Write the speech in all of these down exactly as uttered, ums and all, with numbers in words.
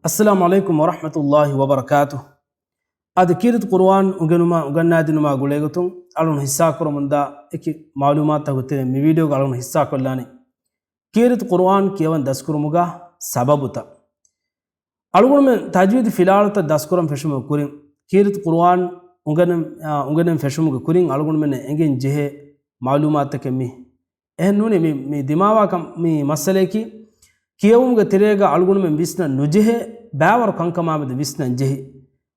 އައްސަލާމު ޢަލައިކުމް ވަރަޙްމަތުﷲި ވަބަރަކާތުހު. އަދި ކީރިތި ޤުރުއާން އުނގެނުމާ އުނގަންނާދިނުމާ ގުޅޭގޮތުން އަޅުން ހިއްސާކުރަމުންދާ އެކި މަޢުލޫމާތުތަކުގެ ތެރެއިން މި ވީޑިއޯގަ އަޅުން ހިއްސާކޮށްލާނީ ކީރިތި ޤުރުއާން ކިޔަވަން ދަސްކުރުމުގަ ސަބަބުތައް. އަޅުގަނޑުމެން ތަޖްވީދު ފިލާވަޅުތައް ދަސްކުރަން ފެށުމުގެ ކުރިން، ކީރިތި ޤުރުއާން އުނގެނެން، އާ، އުނގެނެން ފެށުމުގެ ކުރިން އަޅުގަނޑުމެންނަށް އެނގެން ޖެހޭ މަޢުލޫމާތުތަކެއް މީ. އެހެން ނޫނީ މި، މި ދިމާވާ ކަން، މި މައްސަލަޔަކީ، ކިޔެވުމުގެ ތެރޭގަ އަޅުގަނޑުމެން ވިސްނަން ނުޖެހޭ ބައިވަރު ކަންކަމާމެދު ވިސްނަން ޖެހި،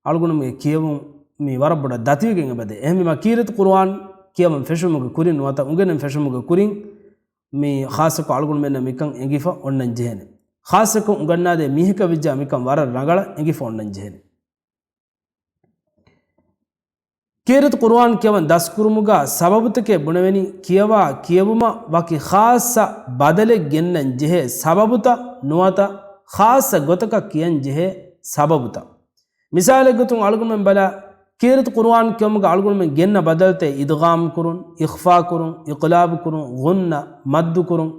އަޅުގަނޑުމެންގެ ކިޔެވުން މި ވަރަށް ބޮޑަށް ދަތިވެގެން އެބަދޭ. އެހެންވީމަ، ކީރިތި ޤުރުއާން ކިޔަވަން ފެށުމުގެ ކުރިން ނުވަތަ އުނގެނެން ފެށުމުގެ ކުރިން، މި ޚާއްޞަކޮށް އަޅުގަނޑުމެންނަށް މިކަން އެނގިފަ އޮންނަން ޖެހޭނެ. ޚާއްޞަކޮށް އުނގަންނާދޭ މީހަކަށް ވެއްޖާ މިކަން ވަރަށް ރަނގަޅަށް އެނގިފަ އޮންނަން ޖެހޭނެ. ކީރިތި ޤުރުއާން ކިޔަވަން ދަސްކުރުމުގަ ސަބަބުތަކެއް ބުނެވެނީ، ކިޔަވާ ކިޔެވުމަށް ވަކި ޚާއްޞަ ބަދަލެއް ގެންނަން ޖެހޭ ސަބަބުތައް ނުވަތަ ޚާއްޞަ ގޮތަކަށް ކިޔަން ޖެހޭ ސަބަބުތައް. މިސާލެއްގޮތުން އަޅުގަނޑުމެން ބަލާ، ކީރިތި ޤުރުއާން ކިޔުމުގަ އަޅުގަނޑުމެން ގެންނަ ބަދަލުތައް އިދްޣާމް ކުރުން، އިޚްފާ ކުރުން، އިޤްލާބު ކުރުން، ޣުންނަ، މައްދު ކުރުން.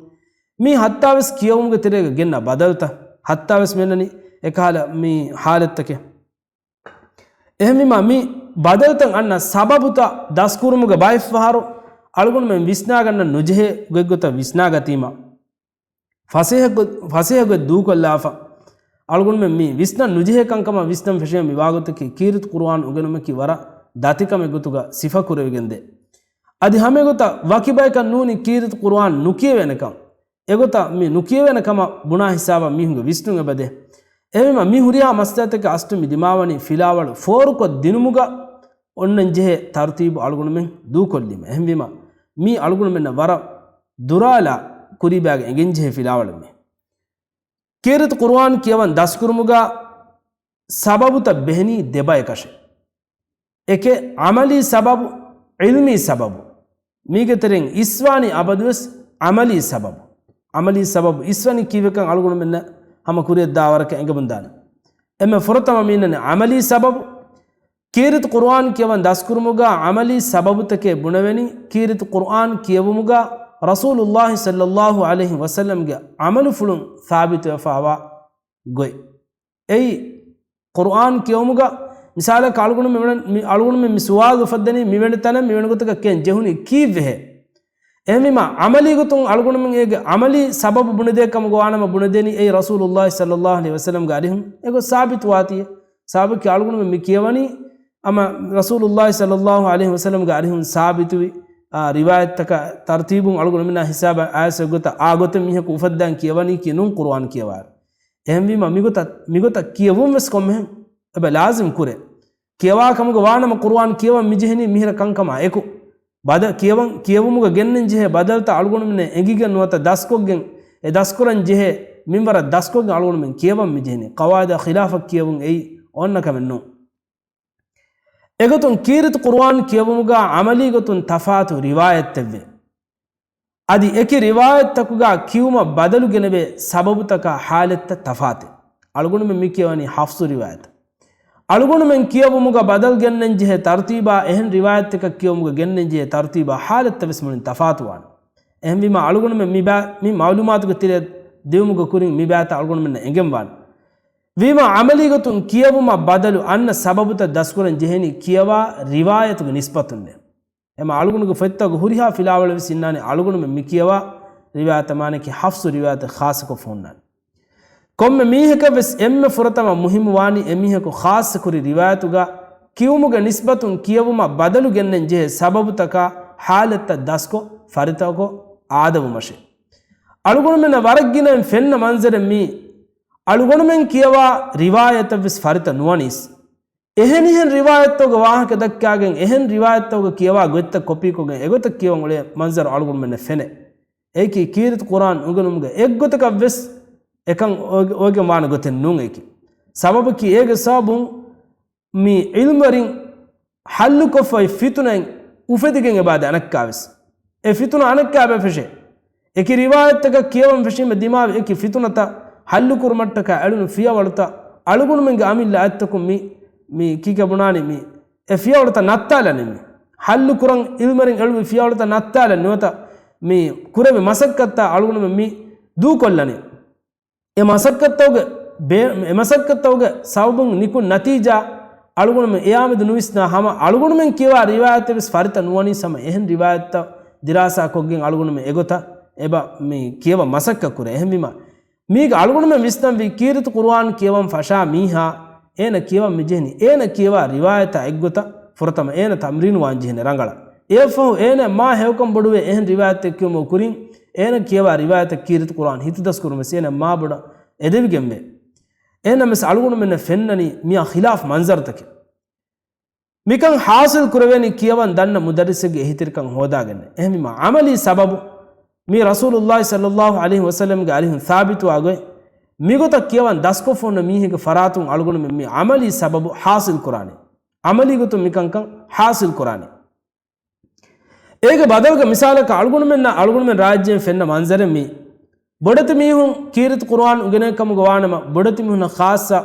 މީ ހައްތާވެސް ކިޔެވުމުގެ ތެރޭގަ ގެންނަ ބަދަލުތައް. ހައްތާވެސް މިއަންނަނީ އެކަހަލަ މި ޙާލަތްތަކެއް. އެހެންވީމަ، މި ބަދަލުތައް އަންނަ ސަބަބުތައް ދަސްކުރުމުގެ ބައެއްފަހަރު އަޅުގަނޑުމެން ވިސްނާގަންނަން ނުޖެހޭ ގޮތްގޮތަށް ވިސްނާގަތީމަ، ފަސޭހަ ގޮ-، ފަސޭހަ ގޮތް ދޫކޮށްލާފަ، އަޅުގަނޑުމެން މި ވިސްނަން ނުޖެހޭ ކަންކަމަށް ވިސްނަން ފެށޭ މި ވާގޮތަކީ ކީރިތި ޤުރުއާން އުނގެނުމަކީ ވަރަށް ދަތިކަމެއް ގޮތުގަ ސިފަކުރެވިގެންދޭ. އަދި ހަމައެގޮތަށް ވަކި ބަޔަކަށް ނޫނީ ކީރިތި ޤުރުއާން ނުކިޔެވޭނެކަން. އެގޮތަށް މި ނުކިޔެވޭނެ ކަމަށް ބުނާ ހިސާބަށް މީހުންގެ ވިސްނުން އެބަދޭ. އެހެންވީމަ، މި ހުރިހާ މައްސަލަތަކެއް އަސްލު މި ދިމާވަނީ ފިލާވަޅު ފޯރުކޮށް ދިނުމުގަ އޮންނަން ޖެހޭ ތަރުތީބު އަޅުގަނޑުމެން ދޫކޮށްލީމަ. އެހެންވީމަ، މީ އަޅުގަނޑުމެންނަށް ވަރަށް ދުރާލާ ކުރީބާގެ އެނގެން ޖެހޭ ފިލާވަޅެއް މީ. ކީރިތި ޤުރުއާން ކިޔަވަން ދަސްކުރުމުގަ ސަބަބުތައް ބެހެނީ ދެބަޔަކަށެ. އެކެއް ޢަމަލީ ސަބަބު، ޢިލްމީ ސަބަބު. މީގެ ތެރެއިން އިސްވާނީ އަބަދުވެސް ޢަމަލީ ސަބަބު. ޢަމަލީ ސަބަބު އިސްވަނީ ކީއްވެކަން އަޅުގަނޑުމެންނަށް ހަމަ ކުރިއަށްދާ ވަރަކަށް އެނގެމުންދާނެ. އެންމެ ފުރަތަމަ މީނަނީ ޢަމަލީ ސަބަބު. ކީރިތި ޤުރުއާން ކިޔަވަން ދަސްކުރުމުގަ ޢަމަލީ ސަބަބުތަކެއް ބުނެވެނީ، ކީރިތި ޤުރުއާން ކިޔެވުމުގަ ރަސޫލުﷲ ޞައްލަﷲ ޢަލައިހި ވަސައްލަމްގެ ޢަމަލުފުޅުން ސާބިތުވެފައިވާ ގޮތް. އެއީ، ޤުރުއާން ކިޔެވުމުގަ މިސާލަކަށް އަޅުގަނޑު މި-، މި-، އަޅުގަނޑުމެން މި ސުވާލު އުފައްދަނީ މިވެނި ތަނަށް މިވެނި ގޮތަކަށް ކިޔަން ޖެހުނީ ކީއްވެހޭ؟ އެހެންވީމަ، ޢަމަލީ ގޮތުން އަޅުގަނޑުމެން އޭގެ ޢަމަލީ ސަބަބު ބުނެދޭ ކަމުގަ ވާނަމަ ބުނެދޭނީ އެއީ ރަސޫލުﷲ ޞައްލަﷲ ޢަލައިހި ވަސައްލަމްގެ އަރިހުން އެގޮތް ސާބިތުވާތީ. ސަބަބަކީ އަޅުގަނޑުމެން މި ކިޔަވަނީ އަމަ ރަސޫލުﷲ ޞައްލަﷲ ޢަލައިހި ވަސައްލަމްގެ އަރިހުން ސާބިތުވި، އާ، ރިވާޔަތްތަކާ ތަރުތީބުން އަޅުގަނޑުމެންނާ ހިސާބަށް އައިސް އެގޮތަށް އާ ގޮތެއް މީހަކު އުފައްދާން ކިޔަވަނީކީ ނޫން ޤުރުއާން ކިޔަވާއިރު. އެހެންވީމަ މިގޮތަށް، މިގޮތަށް ކިޔެވުން ވެސް ކޮންމެހެން އެބަ ލާޒިމް ކުރޭ. ކިޔަވާ ކަމުގަ ވާނަމަ ޤުރުއާން ކިޔަވަން މިޖެހެނީ މިހިރަ ކަންކަމާ އެކު. ބަދަ-، ކިޔަވަން، ކިޔެވުމުގަ ގެންނަން ޖެހޭ ބަދަލުތައް އަޅުގަނޑުމެންނަށް އެނގިގެން ނުވަތަ ދަސްކޮށްގެން، އެ ދަސްކުރަން ޖެހޭ މިންވަރަށް ދަސްކޮށްގެން އަޅުގަނޑުމެން ކިޔަވަން މިޖެހެނީ. ޤަވާއިދާ ޚިލާފަށް ކިޔެވުން އެއީ އޮންނަ ކަމެއް ނޫން. އެގޮތުން ކީރިތި ޤުރުއާން ކިޔެވުމުގަ ޢަމަލީ ގޮތުން ތަފާތު ރިވާޔަތްތައްވޭ. އަދި އެކި ރިވާޔަތްތަކުގަ ކިޔުމަށް ބަދަލު ގެނެވޭ ސަބަބުތަކާ ޙާލަތްތައް ތަފާތެއް. އަޅުގަނޑުމެން މި ކިޔަވަނީ ޙަފްޞު ރިވާޔަތަށް. އަޅުގަނޑުމެން ކިޔެވުމުގަ ބަދަލު ގެންނަން ޖެހޭ ތަރުތީބާ އެހެން ރިވާޔަތްތަކަށް ކިޔެވުމުގަ ގެންނަން ޖެހޭ ތަރުތީބާ ޙާލަތްތައް ވެސް މުޅިން ތަފާތުވާނެ. އެހެންވީމަ އަޅުގަނޑުމެން މި ބާ-، މި މަޢުލޫމާތުގެ ތެރެއަށް ދިއުމުގެ ކުރިން މި ބާތައް އަޅުގަނޑުމެންނަށް އެނގެންވާނެ. ވީމަ ޢަމަލީ ގޮތުން ކިޔެވުމަށް ބަދަލު އަންނަ ސަބަބުތައް ދަސްކުރަން ޖެހެނީ ކިޔަވާ ރިވާޔަތުގެ ނިސްބަތުންނޭ. އެމަ އަޅުގަނޑުގެ ފޮތްތަކުގެ ހުރިހާ ފިލާވަޅެއް ވެސް އިންނާނެ އަޅުގަނޑުމެން މި ކިޔަވާ ރިވާޔަތަށް މާނައަކީ ޙަފްޞު ރިވާޔަތެއް ޚާއްޞަކޮށް ހުންނާނެ. ކޮންމެ މީހަކަށް ވެސް އެންމެ ފުރަތަމަ މުހިއްމު ވާނީ އެމީހަކު ޚާއްޞަކުރި ރިވާޔަތުގަ ކިޔުމުގެ ނިސްބަތުން ކިޔެވުމަށް ބަދަލު ގެންނަން ޖެހޭ ސަބަބުތަކާ ޙާލަތްތައް ދަސްކޮށް ފަރިތަކޮށް އާދަވުމަށޭ. އަޅުގަނޑުމެންނަށް ވަރަށް ގިނައިން ފެންނަ މަންޒަރެއް މީ. އަޅުގަނޑުމެން ކިޔަވާ ރިވާޔަތަށް ވެސް ފަރިތަ ނުވަނީސް. އެހެނިހެން ރިވާޔަތްތަކުގެ ވާހަކަ ދައްކާގެން، އެހެން ރިވާޔަތްތަކުގެ ކިޔަވާ ގޮތްތައް ކޮޕީކޮށްގެން އެގޮތަށް ކިޔަވަން އުޅޭ މަންޒަރު އަޅުގަނޑުމެންނަށް ފެނޭ. އެއީކީ ކީރިތި ޤުރުއާން އުނގެނުމުގެ އެއްގޮތަކަށް ވެސް އެކަން އޮވެ-، އޮވެގެން ވާނެ ގޮތެއް ނޫން އެއީކީ. ސަބަބަކީ އޭގެ ސަބަބުން މި ޢިލްމުވެރިން ޙައްލުކޮށްފައި ފިތުނައެއް އުފެދިގެން އެބައިދޭ އަނެއްކާވެސް. އެ ފިތުނަ އަނެއްކާ ބައި ފެށޭ. އެކި ރިވާޔަތްތަކަށް ކިޔަވަން ފެށީމަ ދިމާވި އެކި ފިތުނަތައް ޙައްލުކުރުމަށްޓަކާ އެޅުނު ފިޔަވަޅުތައް އަޅުގަނޑުމެންގެ އަމިއްލަ އަތްތަކުން މި، މި ކީކޭ ބުނާނީ މި އެ ފިޔަވަޅުތައް ނައްތާލަނީ މި. ޙައްލުކުރަން ޢިލްމުވެރިން އެޅުވި ފިޔަވަޅުތައް ނައްތާލަން ނުވަތަ މި ކުރެވި މަސައްކަތްތައް އަޅުގަނޑުމެން މި ދޫކޮށްލަނީ. އެ މަސައްކަތްތަކުގެ ބޭ-، އެ މަސައްކަތްތަކުގެ ސަބަބުން ނިކުތް ނަތީޖާ އަޅުގަނޑުމެން އެއާމެދު ނުވިސްނާ ހަމަ އަޅުގަނޑުމެން ކިޔަވާ ރިވާޔަތެއް ވެސް ފަރިތަ ނުވަނީސް ހަމަ އެހެން ރިވާޔަތްތައް ދިރާސާ ކޮށްގެން އަޅުގަނޑުމެން އެގޮތަށް އެބަ މި ކިޔަވަން މަސައްކަތް ކުރޭ. އެހެންވީމަ، މީގަ އަޅުގަނޑުމެން ވިސްނަންވީ ކީރިތި ޤުރުއާން ކިޔަވަން ފަށާ މީހާ އޭނަ ކިޔަވަން މިޖެހެނީ އޭނަ ކިޔަވާ ރިވާޔަތާ އެއްގޮތަށް ފުރަތަމަ އޭނަ ތަމްރީނު ވާން ޖެހޭނެ ރަނގަޅަށް. އެއަށްފަހު އޭނަ މާ ހެޔޮކަން ބޮޑުވޭ އެހެން ރިވާޔަތެއް ކިޔުމުގެ ކުރިން އޭނަ ކިޔަވާ ރިވާޔަތަށް ކީރިތި ޤުރުއާން ހިތުދަސްކުރުމަށް އޭނަ މާ ބޮޑަށް އެދެވިގެންވޭ. އެހެންނަމަވެސް އަޅުގަނޑުމެންނަށް ފެންނަނީ މިއާ ޚިލާފް މަންޒަރުތަކެއް. މިކަން ޙާޞިލް ކުރެވޭނީ ކިޔަވަން ދަންނަ މުދައްރިސެއްގެ އެހީތެރިކަން ހޯދާގެން. އެހެންވީމަ، ޢަމަލީ ސަބަބު މީ ރަސޫލުﷲ ޞައްލަﷲ ޢަލައިހި ވަސައްލަމްގެ އަރިހުން ސާބިތުވާ ގޮތް، މިގޮތަށް ކިޔަވަން ދަސްކޮށްފަ ހުންނަ މީހެއްގެ ފަރާތުން އަޅުގަނޑުމެން މި ޢަމަލީ ސަބަބު ޙާޞިލް ކުރާނެ. ޢަމަލީ ގޮތުން މިކަންކަން ޙާޞިލް ކުރާނެ. އޭގެ ބަދަލުގަ މިސާލަކަށް އަޅުގަނޑުމެންނަށް އަޅުގަނޑުމެން ރާއްޖޭން ފެންނަ މަންޒަރެއް މީ. ބޮޑެތި މީހުން ކީރިތި ޤުރުއާން އުނގެނޭ ކަމުގަ ވާނަމަ، ބޮޑެތި މީހުންނަށް ޚާއްޞަ،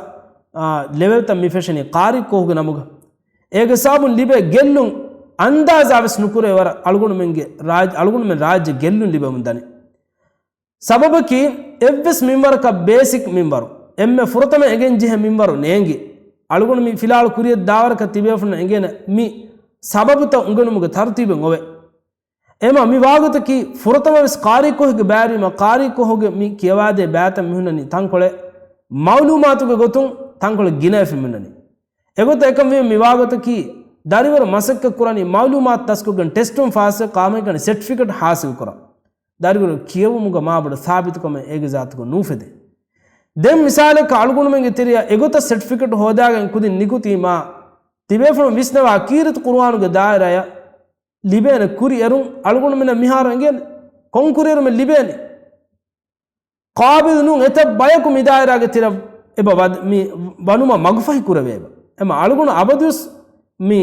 އާ، ލެވެލްތައް މި ފެށެނީ ޤާރީ ކޯހުގެ ނަމުގަ. އޭގެ ސަބަބުން ލިބޭ ގެއްލުން އަންދާޒާ ވެސް ނުކުރޭ ވަރަށް އަޅުގަނޑުމެންގެ ރާއްޖެ، އަޅުގަނޑުމެން ރާއްޖެ ގެއްލުން ލިބެމުން ދަނީ. ސަބަބަކީ، އެއްވެސް މިންވަރަކަށް ބޭސިކް މިންވަރު، އެންމެ ފުރަތަމަ އެނގެން ޖެހޭ މިންވަރު ނޭނގި، އަޅުގަނޑު މި ފިލާވަޅު ކުރިޔަށް ދާވަރަކަށް ތިބޭފުން އެނގޭނެ މި ސަބަބުތައް އުނގެނުމުގެ ތަރުތީބެއް އޮވެ. އެމަ މި ވާގޮތަކީ، ފުރަތަމަ ވެސް ޤާރީ ކޯހެއްގެ ބައިވެރިވީމަ، ޤާރީ ކޯހުގެ މި ކިޔަވާދޭ ބައިތައް މިހުންނަނީ ތަންކޮޅެއް މަޢުލޫމާތުގެ ގޮތުން، ތަންކޮޅެއް ގިނައެފި މިހުންނަނީ. އެގޮތަށް އެކަން ވީމަ މި ވާގޮތަކީ، ދަރިވަރު މަސައްކަތް ކުރަނީ މަޢުލޫމާތު ދަސްކޮށްގެން ޓެސްޓުން ފާސްވެ ޤާއިމުކުރަނީ ސެޓްފިކެޓް ޙާޞިލް ކުރަން. ދަރިވަރު ކިޔެވުމުގަ މާބޮޑު ސާބިތުކަމެއް އޭގެ ޒާތުގަ ނޫފެދޭ. ދެން މިސާލަކަށް އަޅުގަނޑުމެންގެ ތެރެއަށް އެގޮތަށް ސެޓްފިކެޓް ހޯދާގެން ކުދިން ނިކުތީމާ، ތިބޭފުޅުން ވިސްނަވާ ކީރިތި ޤުރުއާނުގެ ދާއިރާއަށް ލިބޭނެ ކުރިއެރުން އަޅުގަނޑުމެންނަށް މިހާރު އެނގޭނެ. ކޮން ކުރިއެރުމެއް ލިބޭނެ؟ ޤާބިލް ނޫން އެތައް ބަޔަކު މި ދާއިރާގެ ތެރެއަށް އެބަ ވަދ-، މި ވަނުމަށް މަގުފަހި ކުރެވޭ އެބަ. އެމަ އަޅުގަނޑު އަބަދުވެސް މި،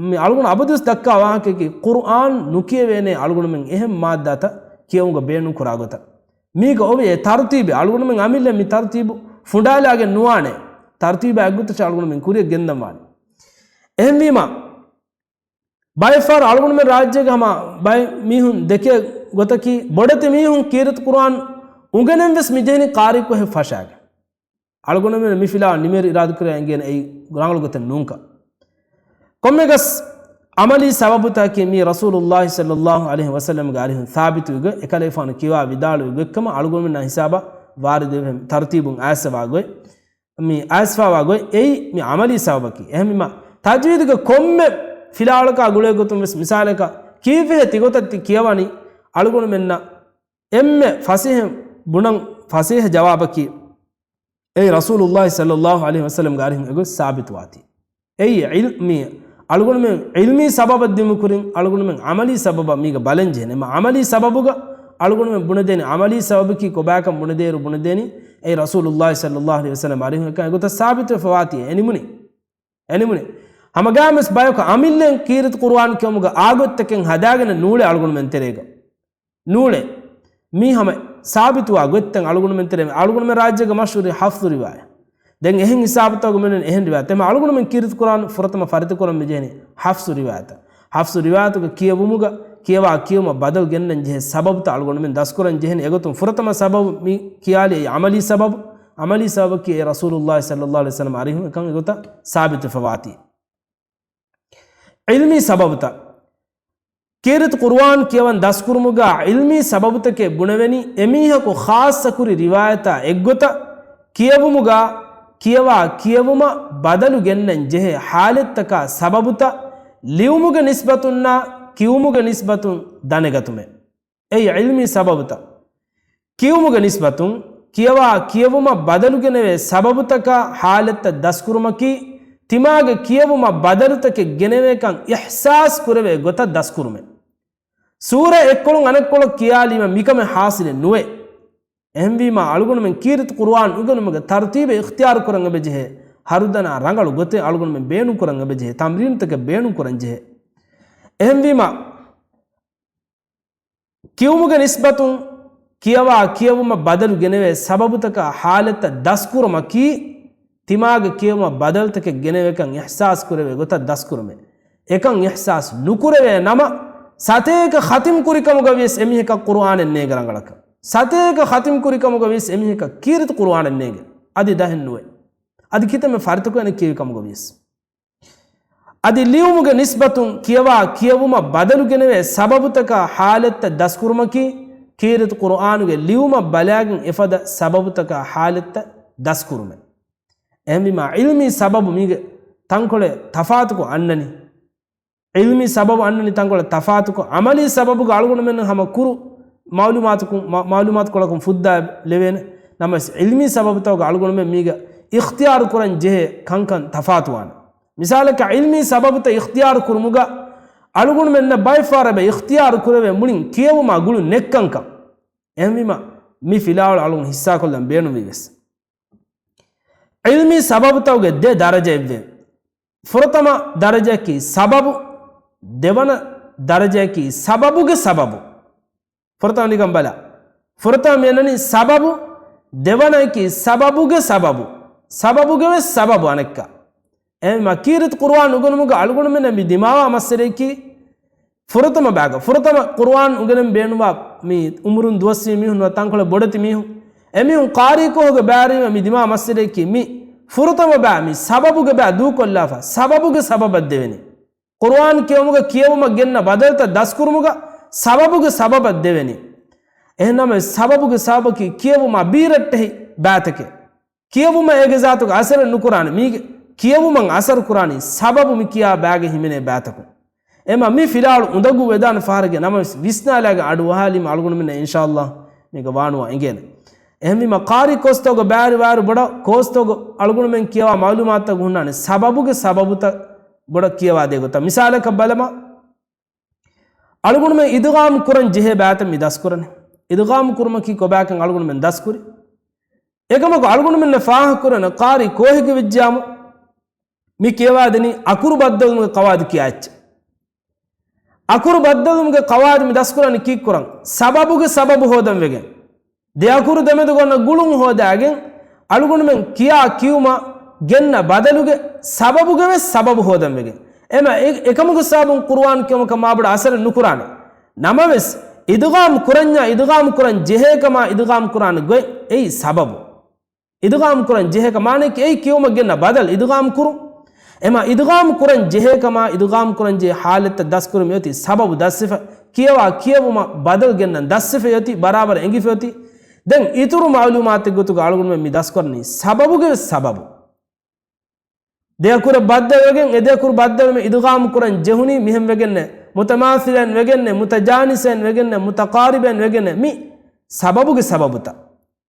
މި އަޅުގަނޑު އަބަދުވެސް ދައްކާ ވާހަކައަކީ، ޤުރުއާން ނުކިޔެވޭނެ އަޅުގަނޑުމެން އެހެން މާއްދާތައް ކިޔެވުމުގަ ބޭނުން ކުރާ ގޮތަށް. މީގަ އޮވޭ އެ ތަރުތީބެއް. އަޅުގަނޑުމެން އަމިއްލަ މި ތަރުތީބު ފުނޑާލާގެން ނުވާނެ. ތަރުތީބާ އެއްގޮތަށް އަޅުގަނޑުމެން ކުރިޔަށް ގެންދަން ވާނެ. އެހެންވީމަ، ބައެއްފަހަރު އަޅުގަނޑުމެން ރާއްޖޭގެ ހަމަ ބައެއް މީހުން ދެކޭ ގޮތަކީ، ބޮޑެތި މީހުން ކީރިތި ޤުރުއާން އުނގެނެން ވެސް މި ޖެހެނީ ޤާރީ ކޯހެއް ފަށާގެން. އަޅުގަނޑުމެން މި ފިލާވަޅު ނިމޭއިރު އިރާދަކުރޭ އެނގޭނެ އެއީ ރަނގަޅު ގޮތެއް ނޫންކަން. ކޮންމެއަކަސް ޢަމަލީ ސަބަބުތަކަކީ މީ ރަސޫލުﷲ ޞައްލަﷲ ޢަލައިހި ވަސައްލަމްގެ އަރިހުން ސާބިތުވި ގޮތް، އެކަލޭފާނު ކިޔަވާ ވިދާޅުވި ގޮތްކަމަށް އަޅުގަނޑުމެންނާ ހިސާބަށް ވާރިދުވެ ތަރުތީބުން އައިސްފަވާ ގޮތް. މި އައިސްފަވާ ގޮތް އެއީ މި ޢަމަލީ ސަބަބަކީ. އެހެންވީމަ، ތަޖްވީދުގެ ކޮންމެ ފިލާވަޅަކާ ގުޅޭ ގޮތުން ވެސް މިސާލަކަށް ކީއްވެހޭ ތިގޮތަށް ތި ކިޔަވަނީ؟ އަޅުގަނޑުމެންނަށް އެންމެ ފަސޭހަ ބުނަން ފަސޭހަ ޖަވާބަކީ، އެއީ ރަސޫލުﷲ ޞައްލަﷲ ޢަލައިހި ވަސައްލަމްގެ އަރިހުން އެގޮތް ސާބިތުވާތީ. އެއީ ޢިލް-، މި އަޅުގަނޑުމެން ޢިލްމީ ސަބަބަށް ދިމުކުރިން އަޅުގަނޑުމެން ޢަމަލީ ސަބަބަށް މީގަ ބަލަން ޖެހެން. އެމަ ޢަމަލީ ސަބަބުގަ އަޅުގަނޑުމެން ބުނެދޭނީ، ޢަމަލީ ސަބަބަކީ ކޮބާކަން ބުނެދޭއިރު ބުނެދޭނީ، އެއީ ރަސޫލުﷲ ޞައްލަﷲ ޢަލައިހި ވަސައްލަމް އަރިހުން އެކަން އެގޮތަށް ސާބިތުވެފަވާތީ. އެނިމުނީ. އެނިމުނީ. ހަމަގާމެސް ބަޔަކު އަމިއްލައިން ކީރިތި ޤުރުއާން ކިޔުމުގަ އާގޮތްތަކެއް ހަދާގެން ނޫޅޭ އަޅުގަނޑުމެން ތެރޭގަ. ނޫޅޭ. މީ ހަމަ ސާބިތުވާ ގޮތްތައް އަޅުގަނޑުމެން ތެރޭ، އަޅުގަނޑުމެން ރާއްޖޭގަ މަޝްހޫރީ ޙަފްޞު ރިވާޔަތް. ދެން އެހެން ހިސާބުތަކުގަ މިނެން އެހެން ރިވާޔަތް. އެމަ އަޅުގަނޑުމެން ކީރިތި ޤުރުއާން ފުރަތަމަ ފަރިތަކުރަން މިޖެހެނީ ޙަފްޞު ރިވާޔަތަށް. ޙަފްޞު ރިވާޔަތުގަ ކިޔެވުމުގަ، ކިޔަވާ ކިޔެވުމަށް ބަދަލު ގެންނަން ޖެހޭ ސަބަބުތައް އަޅުގަނޑުމެން ދަސްކުރަން ޖެހެނީ. އެގޮތުން ފުރަތަމަ ސަބަބު މި ކިޔާލި އެއީ ޢަމަލީ ސަބަބު. ޢަމަލީ ސަބަބަކީ އެ ރަސޫލުﷲ ޞައްލަﷲ ޢަލައިހި ވަސައްލަމް އަރިހުން އެކަން އެގޮތަށް ސާބިތުވެފަވާތީ. ޢިލްމީ ސަބަބުތައް. ކީރިތި ޤުރުއާން ކިޔަވަން ދަސްކުރުމުގަ ޢިލްމީ ސަބަބުތަކެއް ބުނެވެނީ، އެމީހަކު ޚާއްޞަކުރި ރިވާޔަތާ އެއްގޮތަށް ކިޔެވުމުގަ، ކިޔަވާ ކިޔެވުމަށް ބަދަލު ގެންނަން ޖެހޭ ޙާލަތްތަކާ ސަބަބުތައް ލިޔުމުގެ ނިސްބަތުންނާ ކިޔުމުގެ ނިސްބަތުން ދަނެގަތުމެއް. އެއީ ޢިލްމީ ސަބަބުތައް. ކިޔުމުގެ ނިސްބަތުން ކިޔަވާ ކިޔެވުމަށް ބަދަލު ގެނެވޭ ސަބަބުތަކާ ޙާލަތްތައް ދަސްކުރުމަކީ، ތިމާގެ ކިޔެވުމަށް ބަދަލުތަކެއް ގެނެވޭކަން އިޙްސާސް ކުރެވޭ ގޮތަށް ދަސްކުރުމެއް. ސޫރަ އެއްކޮޅުން އަނެއްކޮޅަށް ކިޔާލީމަ މިކަމެއް ޙާޞިލެއް ނުވޭ. އެހެންވީމާ، އަޅުގަނޑުމެން ކީރިތި ޤުރުއާން އުނގެނުމުގެ ތަރުތީބެއް އިޚްތިޔާރު ކުރަން އެބަޖެހޭ، ހަރުދަނާ ރަނގަޅު ގޮތެއް އަޅުގަނޑުމެން ބޭނުން ކުރަން އެބަޖެހޭ، ތަމްރީނުތަކެއް ބޭނުން ކުރަން ޖެހޭ. އެހެންވީމާ، ކިޔުމުގެ ނިސްބަތުން ކިޔަވާ ކިޔެވުމަށް ބަދަލު ގެނެވޭ ސަބަބުތަކާ ޙާލަތްތައް ދަސްކުރުމަކީ، ތިމާގެ ކިޔެވުމަށް ބަދަލުތަކެއް ގެނެވޭކަން އިޙްސާސް ކުރެވޭ ގޮތަށް ދަސްކުރުމެއް. އެކަން އިޙްސާސް ނުކުރެވޭ ނަމަ، ސަތޭކަ ޚަތިމް ކުރިކަމުގަ ވިޔަސް އެމީހަކަށް ޤުރުއާނެއް ނޭނގެ ރަނގަޅަކަށް. ސަތޭކަ ޚަތިމް ކުރިކަމުގަ ވިޔަސް އެމީހަކަށް ކީރިތި ޤުރުއާނެއް ނޭނގެ. އަދި ދަހެއް ނުވޭ. އަދި ކިތަންމެ ފަރިތަކު އަނެއް ކިޔެވި ކަމުގަ ވިޔަސް. އަދި ލިޔުމުގެ ނިސްބަތުން ކިޔަވާ ކިޔެވުމަށް ބަދަލުގެނެވޭ ސަބަބުތަކާ ހާލަތްތައް ދަސްކުރުމަކީ، ކީރިތި ޤުރުއާނުގެ ލިޔުމަށް ބަލާގެން އެފަދަ ސަބަބުތަކާ ހާލަތްތައް ދަސްކުރުމެއް. އެހެންވީމާ، ޢިލްމީ ސަބަބު މީގެ ތަންކޮޅެއް ތަފާތުކޮށް އަންނަނީ. ޢިލްމީ ސަބަބު އަންނަނީ ތަންކޮޅެއް ތަފާތުކޮށް، ޢަމަލީ ސަބަބުގަ އަޅުގަނޑުމެން ހަމަ ކުރު މައުލޫމާތުކު-، މަ-، މައުލޫމާތުކޮޅަކުން ފުއްދާ ލެވޭނެ. ނަމަވެސް، ޢިލްމީ ސަބަބުތަކުގަ އަޅުގަނޑުމެން މީގަ އިޚްތިޔާރު ކުރަން ޖެހޭ ކަންކަން ތަފާތުވާނެ. މިސާލަކަށް، ޢިލްމީ ސަބަބުތައް އިޚްތިޔާރު ކުރުމުގަ އަޅުގަނޑުމެންނަށް ބައެއް ފަހަރަށް އިޚްތިޔާރު ކުރެވޭ މުޅިން ކިޔެވުމާ ގުޅުން ނެތްކަންކަން. އެހެންވީމަ، މި ފިލާވަޅު އަޅުގަނޑު ހިއްސާކޮށްލަން ބޭނުންވީވެސް. ޢިލްމީ ސަބަބުތަކުގެ ދެ ދަރަޖައެއްވޭ. ފުރަތަމަ ދަރަޖައަކީ ސަބަބު، ދެވަނަ ދަރަޖައަކީ ސަބަބުގެ ސަބަބު. ފުރަތަމަ ނިކަން ބަލަ. ފުރަތަމަ މިއަންނަނީ ސަބަބު، ދެވަނައަކީ ސަބަބުގެ ސަބަބު. ސަބަބުގެ ވެސް ސަބަބު އަނެއްކާ. އެހެންވީމަ، ކީރިތި ޤުރުއާން އުގަނުމުގަ އަޅުގަނޑުމެންނަށް މި ދިމާވާ މައްސަލައަކީ، ފުރަތަމަ ބާގަ، ފުރަތަމަ ޤުރުއާން އުނގެނެން ބޭނުންވާ މި އުމުރުން ދުވަސްވީ މީހުން ނުވަ ތަންކޮޅެއް ބޮޑެތި މީހުން. އެމީހުން ޤާރީ ކޯހުގަ ބައިވެރިވީމަ މި ދިމާ މައްސަލައަކީ މި ފުރަތަމަ ބާ މި ސަބަބުގެ ބާ ދޫކޮށްލާފަ، ސަބަބުގެ ސަބަބަށް ދެވެނީ. ޤުރުއާން ކިޔެވުމުގަ ކިޔެވުމަށް ގެންނަ ބަދަލުތައް ދަސްކުރުމުގަ ސަބަބުގެ ސަބަބަށް ދެވެނީ. އެހެންނަމަވެސް ސަބަބުގެ ސަބަބަކީ ކިޔެވުމާ ބީރައްޓެހި ބައިތަކެއް. ކިޔެވުމަށް އޭގެ ޒާތުގަ އަސަރެއް ނުކުރާނެ. މީގެ ކިޔެވުމަށް އަސަރު ކުރާނީ ސަބަބު މި ކިޔާ ބައިގަ ހިމެނޭ ބައިތަކުން. އެމަ މި ފިލާވަޅު އުނދަގޫ ވެދާނެ ފަހަރެއްގެ ނަމަވެސް ވިސްނާލާގެ އަޑު އަހާލީމަ އަޅުގަނޑުމެންނަށް އިންޝާﷲ މީގަ ވާނުވާ އެނގޭނެ. އެހެންވީމަ ޤާރީ ކޯސްތަކުގަ ބައިވެރި ވާއިރު ބޮޑަށް ކޯސްތަކުގަ އަޅުގަނޑުމެން ކިޔަވާ މައުލޫމާތުތަކު ހުންނާނެ ސަބަބުގެ ސަބަބުތައް ބޮޑަށް ކިޔަވާ ދޭ ގޮތަށް. މިސާލަކަށް ބަލަމާ، އަޅުގަނޑުމެން އިދްޣާމް ކުރަން ޖެހޭ ބައިތައް މި ދަސްކުރަނީ. އިދްޣާމް ކުރުމަކީ ކޮބާކަން އަޅުގަނޑުމެން ދަސްކުރި. އެކަމަކު އަޅުގަނޑުމެންނަށް ފާހަގަކުރަން ޤާރީ ކޯހެއްގެ ވެއްޖިޔާމު، މި ކިޔަވާދެނީ އަކުރު ބައްދަލުވުމުގެ ޤަވާއިދު ކިޔާ އެއްޗެއް. އަކުރު ބައްދަލުވުމުގެ ޤަވާއިދު މި ދަސްކުރަނީ ކީއްކުރަން؟ ސަބަބުގެ ސަބަބު ހޯދަން ވެގެން. ދެ އަކުރު ދެމެދު ގޮންނަ ގުޅުން ހޯދާގެން، އަޅުގަނޑުމެން ކިޔާ ކިޔުމަށް ގެންނަ ބަދަލުގެ ސަބަބުގެ ވެސް ސަބަބު ހޯދަން ވެގެން. އެމަ އެ-، އެކަމުގެ ސަބަބުން ޤުރުއާން ކިޔުމަކަށް މާބޮޑަށް އަސަރެއް ނުކުރާނެ. ނަމަވެސް، އިދްޣާމް ކުރަންޏާ އިދްޣާމް ކުރަން ޖެހޭ ކަމާ އިދްޣާމް ކުރާނެ ގޮތް އެއީ ސަބަބު. އިދްޣާމް ކުރަން ޖެހޭ ކަމާ މާނައަކީ އެއީ ކިޔުމަށް ގެންނަ ބަދަލު އިދްޣާމް ކުރުން. އެމަ އިދްޣާމް ކުރަން ޖެހޭ ކަމާ އިދްޣާމް ކުރަން ޖެހޭ ޙާލަތްތައް ދަސްކުރުމަށް އޮތީ ސަބަބު ދަސްވެފަ، ކިޔަވާ ކިޔެވުމަށް ބަދަލު ގެންނަން ދަސްވެފަ އޮތީ، ބަރާބަރަށް އެނގިފަ އޮތީ. ދެން އިތުރު މައުލޫމާތެއް ގޮތުގަ އަޅުގަނޑުމެން މި ދަސްކުރަނީ ސަބަބުގެ ސަބަބު. ދެ އަކުރެއް ބައްދަލުވެގެން، އެ ދެ އަކުރު ބައްދަލުވުމަށް އިދްޣާމް ކުރަން ޖެހުނީ މިހެން ވެގެންނޭ، މުތަމާސިލައިން ވެގެންނޭ، މުތަޖާނިސައިން ވެގެންނޭ، މުތަޤާރިބައިން ވެގެންނޭ، މި ސަބަބުގެ ސަބަބުތައް.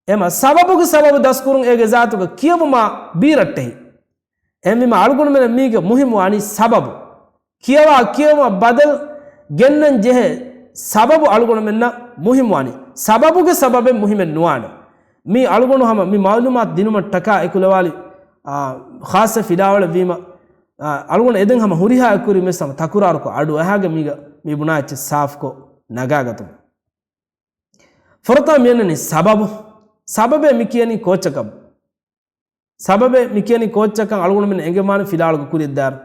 އެމަ ސަބަބުގެ ސަބަބު ދަސްކުރުން އޭގެ ޒާތުގަ ކިޔެވުމާ ބީރައްޓެހި. އެހެންވީމަ އަޅުގަނޑުމެންނަށް މީގެ މުހިއްމު ވާނީ ސަބަބު. ކިޔަވާ ކިޔެވުމަށް ބަދަލު ގެންނަން ޖެހޭ ސަބަބު އަޅުގަނޑުމެންނަށް މުހިއްމު ވާނީ. ސަބަބުގެ ސަބަބެއް މުހިމެއް ނުވާނެ. މީ އަޅުގަނޑު ހަމަ މި މައުލޫމާތު ދިނުމަށްޓަކާ އެކުލަވާލި، އާ، ޚާއްޞަ ފިލާވަޅެއް ވީމަ، އާ، އަޅުގަނޑު އެދެން ހަމަ ހުރިހާ އެކުވެރި މިސް ހަމަ ތަކުރާރުކޮށް އަޑު އަހާގެ މީގަ މި ބުނާ އެއްޗެއް ސާފުކޮށް ނަގާގަތުމަށް. ފުރަތަމަ މިއަންނަނީ ސަބަބު. ސަބަބޭ މި ކިޔަނީ ކޯއްޗަކަށް؟ ސަބަބެއް މި ކިޔަނީ ކޯއްޗަކަށް އަޅުގަނޑުމެން އެނގެންވާނެ ފިލާވަޅުގަ ކުރިއަށްދާއިރު.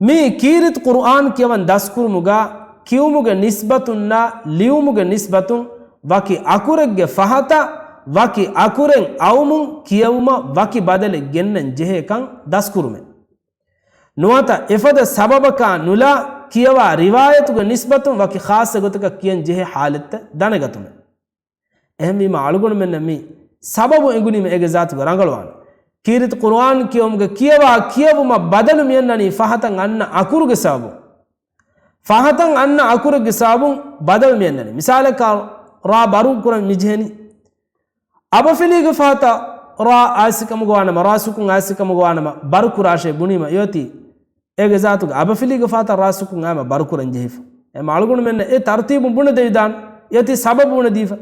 މީ ކީރިތި ޤުރުއާން ކިޔަވަން ދަސްކުރުމުގަ ކިޔުމުގެ ނިސްބަތުންނާ ލިޔުމުގެ ނިސްބަތުން ވަކި އަކުރެއްގެ ފަހަތަށް ވަކި އަކުރެއް އައުމުން ކިޔެވުމަށް ވަކި ބަދަލެއް ގެންނަން ޖެހޭކަން ދަސްކުރުމެއް. ނުވަތަ އެފަދަ ސަބަބަކާ ނުލާ ކިޔަވާ ރިވާޔަތުގެ ނިސްބަތުން ވަކި ޚާއްޞަ ގޮތަކަށް ކިޔަން ޖެހޭ ޙާލަތްތައް ދަނެގަތުމެއް. އެހެންވީމަ އަޅުގަނޑުމެންނަށް މި ސަބަބު އެނގުނީމަ އޭގެ ޒާތުގަ ރަނގަޅުވާނެ. ކީރިތި ޤުރުއާން ކިޔެވުމުގެ ކިޔަވާ ކިޔެވުމަށް ބަދަލު މިއަންނަނީ ފަހަތަށް އަންނަ އަކުރުގެ ސަބަބުން. ފަހަތަށް އަންނަ އަކުރެއްގެ ސަބަބުން ބަދަލު މިއަންނަނީ. މިސާލަކަށް ރާ ބަރު ކުރަން މިޖެހެނީ. އަބަފިލީގެ ފަހަތަށް ރާ އާއްސިކަމުގަ ވާނަމަ، ރާ ސުކުން އާއްސިކަމުގަ ވާނަމަ، ބަރު ކުރާށޭ ބުނީމަ އެއޮތީ އޭގެ ޒާތުގަ އަބަފިލީގެ ފަހަތަށް ރާ ސުކުން އާމަ ބަރު ކުރަން ޖެހިފަ. އެމަ އަޅުގަނޑުމެންނަށް އެ ތަރުތީބުން ބުނެދެވިދާނެ. އެއޮތީ ސަބަބު ބުނެދީފަ.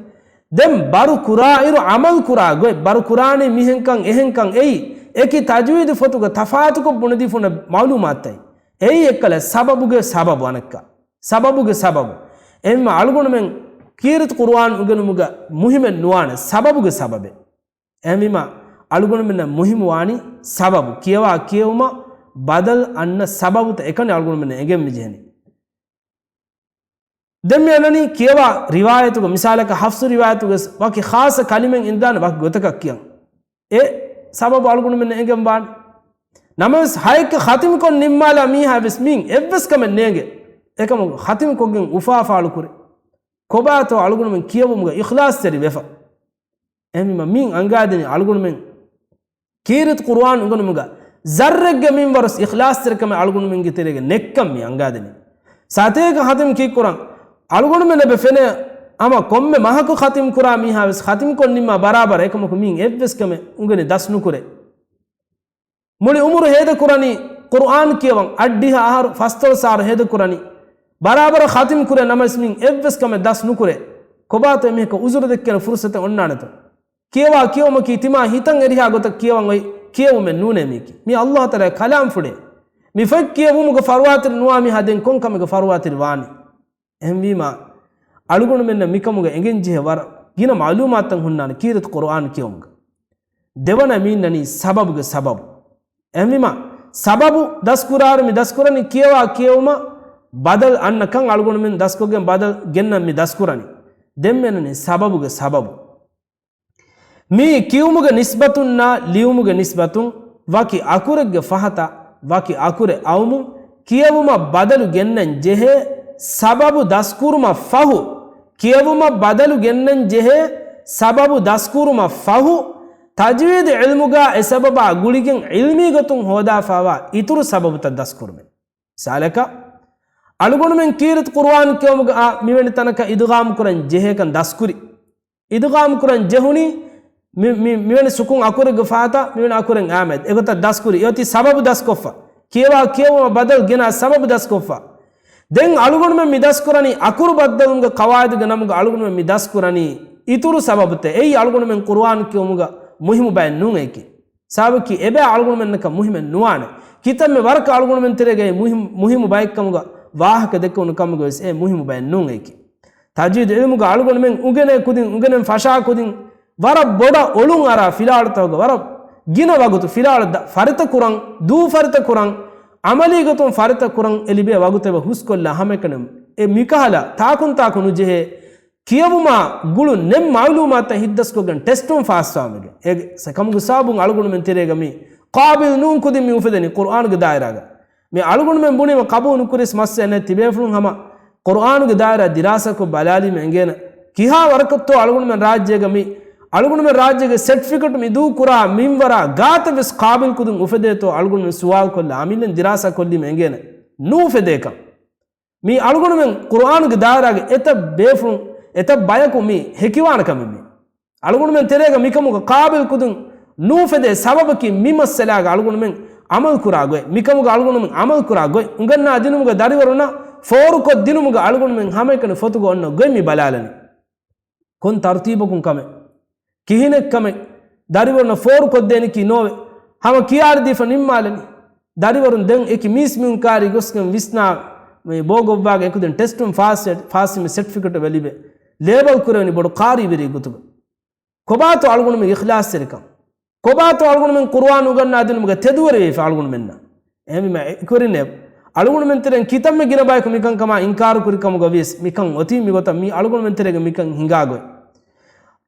ދެން ބަރު ކުރާއިރު ޢަމަލު ކުރާ ގޮތް، ބަރު ކުރާނީ މިހެންކަން އެހެންކަން އެއީ، އެކި ތަޖްވީދު ފޮތުގަ ތަފާތުކޮށް ބުނެދީފުނަ މައުލޫމާތުތައް. އެއީ އެއްކަލަ ސަބަބުގެ ސަބަބު އަނެއްކާ. ސަބަބުގެ ސަބަބު. އެހެންވީމަ އަޅުގަނޑުމެން ކީރިތި ޤުރުއާން އުނގެނުމުގަ މުހިމެއް ނުވާނެ ސަބަބުގެ ސަބަބެއް. އެހެންވީމަ އަޅުގަނޑުމެންނަށް މުހިމު ވާނީ ސަބަބު. ކިޔަވާ ކިޔެވުމަށް ބަދަލު އަންނަ ސަބަބުތައް އެކަނި އަޅުގަނޑުމެންނަށް އެނގެން މިޖެހެނީ. ދެން މި އަންނަނީ ކިޔަވާ ރިވާޔަތުގަ، މިސާލަކަށް ޙަފްޞު ރިވާޔަތުގަ ވަކި ޚާއްޞަ ކަލިމައެއް އިންދާނެ ވަކި ގޮތަކަށް ކިޔަން. އެ ސަބަބު އަޅުގަނޑުމެން އެނގެން ވާނެ. ނަމަވެސް ހައެއްކަ ޚަތިމްކޮށް ނިންމާލާ މީހާ ވެސް މީން އެއްވެސް ކަމެއް ނޭނގެ. އެކަމަކު ޚަތިމްކޮށްގެން އުފާ ފާޅުކުރޭ. ކޮބާތޯ އަޅުގަނޑުމެން ކިޔެވުމުގަ އިޚްލާޞްތެރި ވެފަ؟ އެހެންވީމަ މީން އަންގާދެނީ އަޅުގަނޑުމެން ކީރިތި ޤުރުއާން އުނގަނުމުގަ ޒައްރެއްގެ މިންވަރުސް އިޚްލާޞްތެރިކަމެއް އަޅުގަނޑުމެންގެ ތެރޭގަ ނެއްކަން މި އަންގާދެނީ. ސަތޭކަ ޚަތިމް ކީއްކުރަން؟ އަޅުގަނޑުމެންނަށް އެބަ ފެނޭ ހަމަ ކޮންމެ މަހަކު ޚަތިމް ކުރާ މީހާ ވެސް ޚަތިމްކޮށް ނިންމާ ބަރާބަރަށް. އެކަމަކު މީން އެއްވެސް ކަމެއް އުނގެނި ދަސް ނުކުރޭ. މުޅި އުމުރު ހޭދަކުރަނީ ޤުރުއާން ކިޔަވަން، އަށްޑިހަ އަހަރު ފަސްދޮޅަސް އަހަރު ހޭދަކުރަނީ ބަރާބަރަށް ޚަތިމް ކުރޭ ނަމަވެސް މީން އެއްވެސް ކަމެއް ދަސް ނުކުރޭ. ކޮބާތޯ އެމީހަކަށް ޢުޛުރު ދެއްކޭނެ ފުރުޞަތެއް އޮންނާނެތޯ؟ ކިޔަވާ ކިޔެވުމަކީ ތިމާ ހިތަށް އެރިހާ ގޮތަށް ކިޔަވަން އޮތް ކިޔެވުމެއް ނޫނޭ މީކީ. މީ ﷲ ތަޢާލާ ކަލާމްފުޅޭ. މި ފޮތް ކިޔެވުމުގެ ފަރުވާތެރި ނުވާ މީހާ ދެން ކޮން ކަމެއްގެ ފަރުވާތެރި ވާނީ؟ އެހެންވީމާ، އަޅުގަނޑުމެންނަށް މިކަމުގަ އެނގެންޖެހޭ ވަރަށް ގިނަ މަޢުލޫމާތުތައް ހުންނާނެ ކީރިތި ޤުރުއާން ކިޔެވުމުގަ. ދެވަނަ މީންނަނީ ސަބަބުގެ ސަބަބު. އެހެންވީމާ، ސަބަބު ދަސްކުރާއިރު މި ދަސްކުރަނީ ކިޔަވާ ކިޔެވުމަށް ބަދަލު އަންނަ ކަން އަޅުގަނޑުމެން ދަސްކޮށްގެން ބަދަލު ގެންނަން މި ދަސްކުރަނީ. ދެން މިއަންނަނީ ސަބަބުގެ ސަބަބު. މީ ކިޔުމުގެ ނިސްބަތުންނާ ލިޔުމުގެ ނިސްބަތުން ވަކި އަކުރެއްގެ ފަހަތަށް ވަކި އަކުރެއް އައުމުން ކިޔެވުމަށް ބަދަލު ގެންނަން ޖެހޭ ސަބަބު ދަސްކުރުމަށް ފަހު، ކިޔެވުމަށް ބަދަލު ގެންނަން ޖެހޭ ސަބަބު ދަސްކުރުމަށް ފަހު، ތަޖްވީދު ޢިލްމުގަ އެ ސަބަބާ ގުޅިގެން ޢިލްމީ ގޮތުން ހޯދާފާވާ އިތުރު ސަބަބުތައް ދަސްކުރުމެއް. މިސާލަކަށް، އަޅުގަނޑުމެން ކީރިތި ޤުރުއާން ކިޔުމުގަ އާ މިވެނި ތަނަކަށް އިދްޣާމް ކުރަން ޖެހޭކަން ދަސްކުރި. އިދްޣާމް ކުރަން ޖެހުނީ މި، މި، މިވެނި ސުކުން އަކުރެއްގެ ފަހަތަށް މިވެނި އަކުރެއް އާމެދު. އެގޮތަށް ދަސްކުރި. އެއޮތީ ސަބަބު ދަސްކޮށްފަ. ކިޔަވާ ކިޔެވުމަށް ބަދަލު ގެނާ ސަބަބު ދަސްކޮށްފަ. ދެން އަޅުގަނޑުމެން މި ދަސްކުރަނީ އަކުރު ބައްދަލުމުގެ ޤަވާއިދުގެ ނަމުގަ އަޅުގަނޑުމެން މި ދަސްކުރަނީ އިތުރު ސަބަބުތައް. އެއީ އަޅުގަނޑުމެން ޤުރުއާން ކިޔުމުގަ މުހިއްމު ބައެއް ނޫން އެކި. ސަބަބަކީ އެބައި އަޅުގަނޑުމެންނަކަށް މުހިމެއް ނުވާނެ. ކިތަންމެ ވަރަކަށް އަޅުގަނޑުމެން ތެރޭގައި މުހިމް، މުހިމު ބައެއްކަމުގަ ވާހަކަ ދެއްކެވުނު ކަމުގަވެސް އެ މުހިމު ބައެއް ނޫން އެކި. ތަޖްވީދު ޢިލްމުގަ އަޅުގަނޑުމެން އުނގެނޭ ކުދިން، އުނގެނެން ފަށާ ކުދިން، ވަރަށް ބޮޑަށް އޮޅުން އަރާ ފިލާވަޅުތަކުގަ ވަރަށް ގިނަ ވަގުތު ފިލާވަޅު ދަ، ފަރިތަ ކުރަން، ދޫ ފަރިތަ ކުރަން، ޢަމަލީ ގޮތުން ފަރިތަ ކުރަން އެ ލިބޭ ވަގުތެއް ހުސްކޮށްލާ ހަމައެކަނި އެ މިކަހަލަ ތާކުންތާކު ނުޖެހޭ ކިޔެވުމާ ގުޅުން ނެތް މަޢުލޫމާތުތައް ހިތްދަސްކޮށްގެން ޓެސްޓުން ފާސްވާމެގެ. އެ ސަ، ކަމުގެ ސަބަބުން އަޅުގަނޑުމެން ތެރޭގަ މި ޤާބިލް ނޫން ކުދިން މި އުފެދެނީ ޤުރުއާނުގެ ދާއިރާގަ. މި އަޅުގަނޑުމެން ބުނީމަ ޤަބޫލު ނުކުރިސް މައްސަލައެއް ނެތް. ތިބޭފުޅުން ހަމަ ޤުރުއާނުގެ ދާއިރާ ދިރާސާކޮށް ބަލާލީމަ އެނގޭނެ. ކިހާ ވަރަކަށްތޯ އަޅުގަނޑުމެން ރާއްޖޭގަ މި، އަޅުގަނޑުމެން ރާއްޖޭގެ ސެޓްފިކެޓް މި ދޫ ކުރާ މިންވަރާ ގާތަށް ވެސް ޤާބިލް ކުދިން އުފެދޭތޯ އަޅުގަނޑުމެން ސުވާލު ކޮށްލާ އަމިއްލައިން ދިރާސާ ކޮށްލީމަ އެނގޭނެ. ނުއުފެދޭކަން. މީ އަޅުގަނޑުމެން ޤުރުއާނުގެ ދާއިރާގެ އެތައް ބޭފުޅުން، އެތައް ބަޔަކު މީ ހެކިވާނެ ކަމެއް މީ. އަޅުގަނޑުމެން ތެރޭގަ މިކަމުގަ ޤާބިލް ކުދިން ނޫފެދޭ ސަބަބަކީ މި މައްސަލާގަ އަޅުގަނޑުމެން ޢަމަލު ކުރާ ގޮތް، މިކަމުގަ އަޅުގަނޑުމެން ޢަމަލު ކުރާ ގޮތް، އުނގަންނާ ދިނުމުގަ ދަރިވަރުންނަށް ފޯރުކޮށް ދިނުމުގަ އަޅުގަނޑުމެން ހަމައެކަނި ފޮތުގަ އޮންނަ ގޮތް މި ބަލާލަނީ. ކޮން ތަރުތީބަކުން ކަމެއް، ކިހިނެއް ކަމެއް ދަރިވަރުންނަށް ފޯރުކޮށްދޭނެކީ ނޯވެ. ހަމަ ކިޔާރިދީފަ ނިންމާލަނީ. ދަރިވަރުން ދެން އެކި މީސް މީހުން ކާރީ ގޮސްގެން ވިސްނާ މި ބޯގޮއްވާގެ އެކުދިން ޓެސްޓުން ފާސް، ފާސްވީމަ ސެޓްފިކެޓް ވެ ލިބޭ. ލޭބަލް ކުރެވެނީ ބޮޑު ޤާރީވެރި ގޮތުގަ. ކޮބާތޯ އަޅުގަނޑުމެން އިޚްލާޞްތެރިކަން؟ ކޮބާތޯ އަޅުގަނޑުމެން ޤުރުއާން އުގަންނާ ދިނުމުގަ ތެދުވެރިވެފަ އަޅުގަނޑުމެންނަށް؟ އެހެންވީމަ އެކުވެރިންނޭ އަޅުގަނޑުމެން ތެރެއިން ކިތަންމެ ގިނަ ބަޔަކު މިކަންކަމާ އިންކާރު ކުރި ކަމުގަ ވިޔަސް މިކަން އޮތީ މިގޮތަށް މީ އަޅުގަނޑުމެން ތެރޭގަ މިކަން ހިނގާ ގޮތް.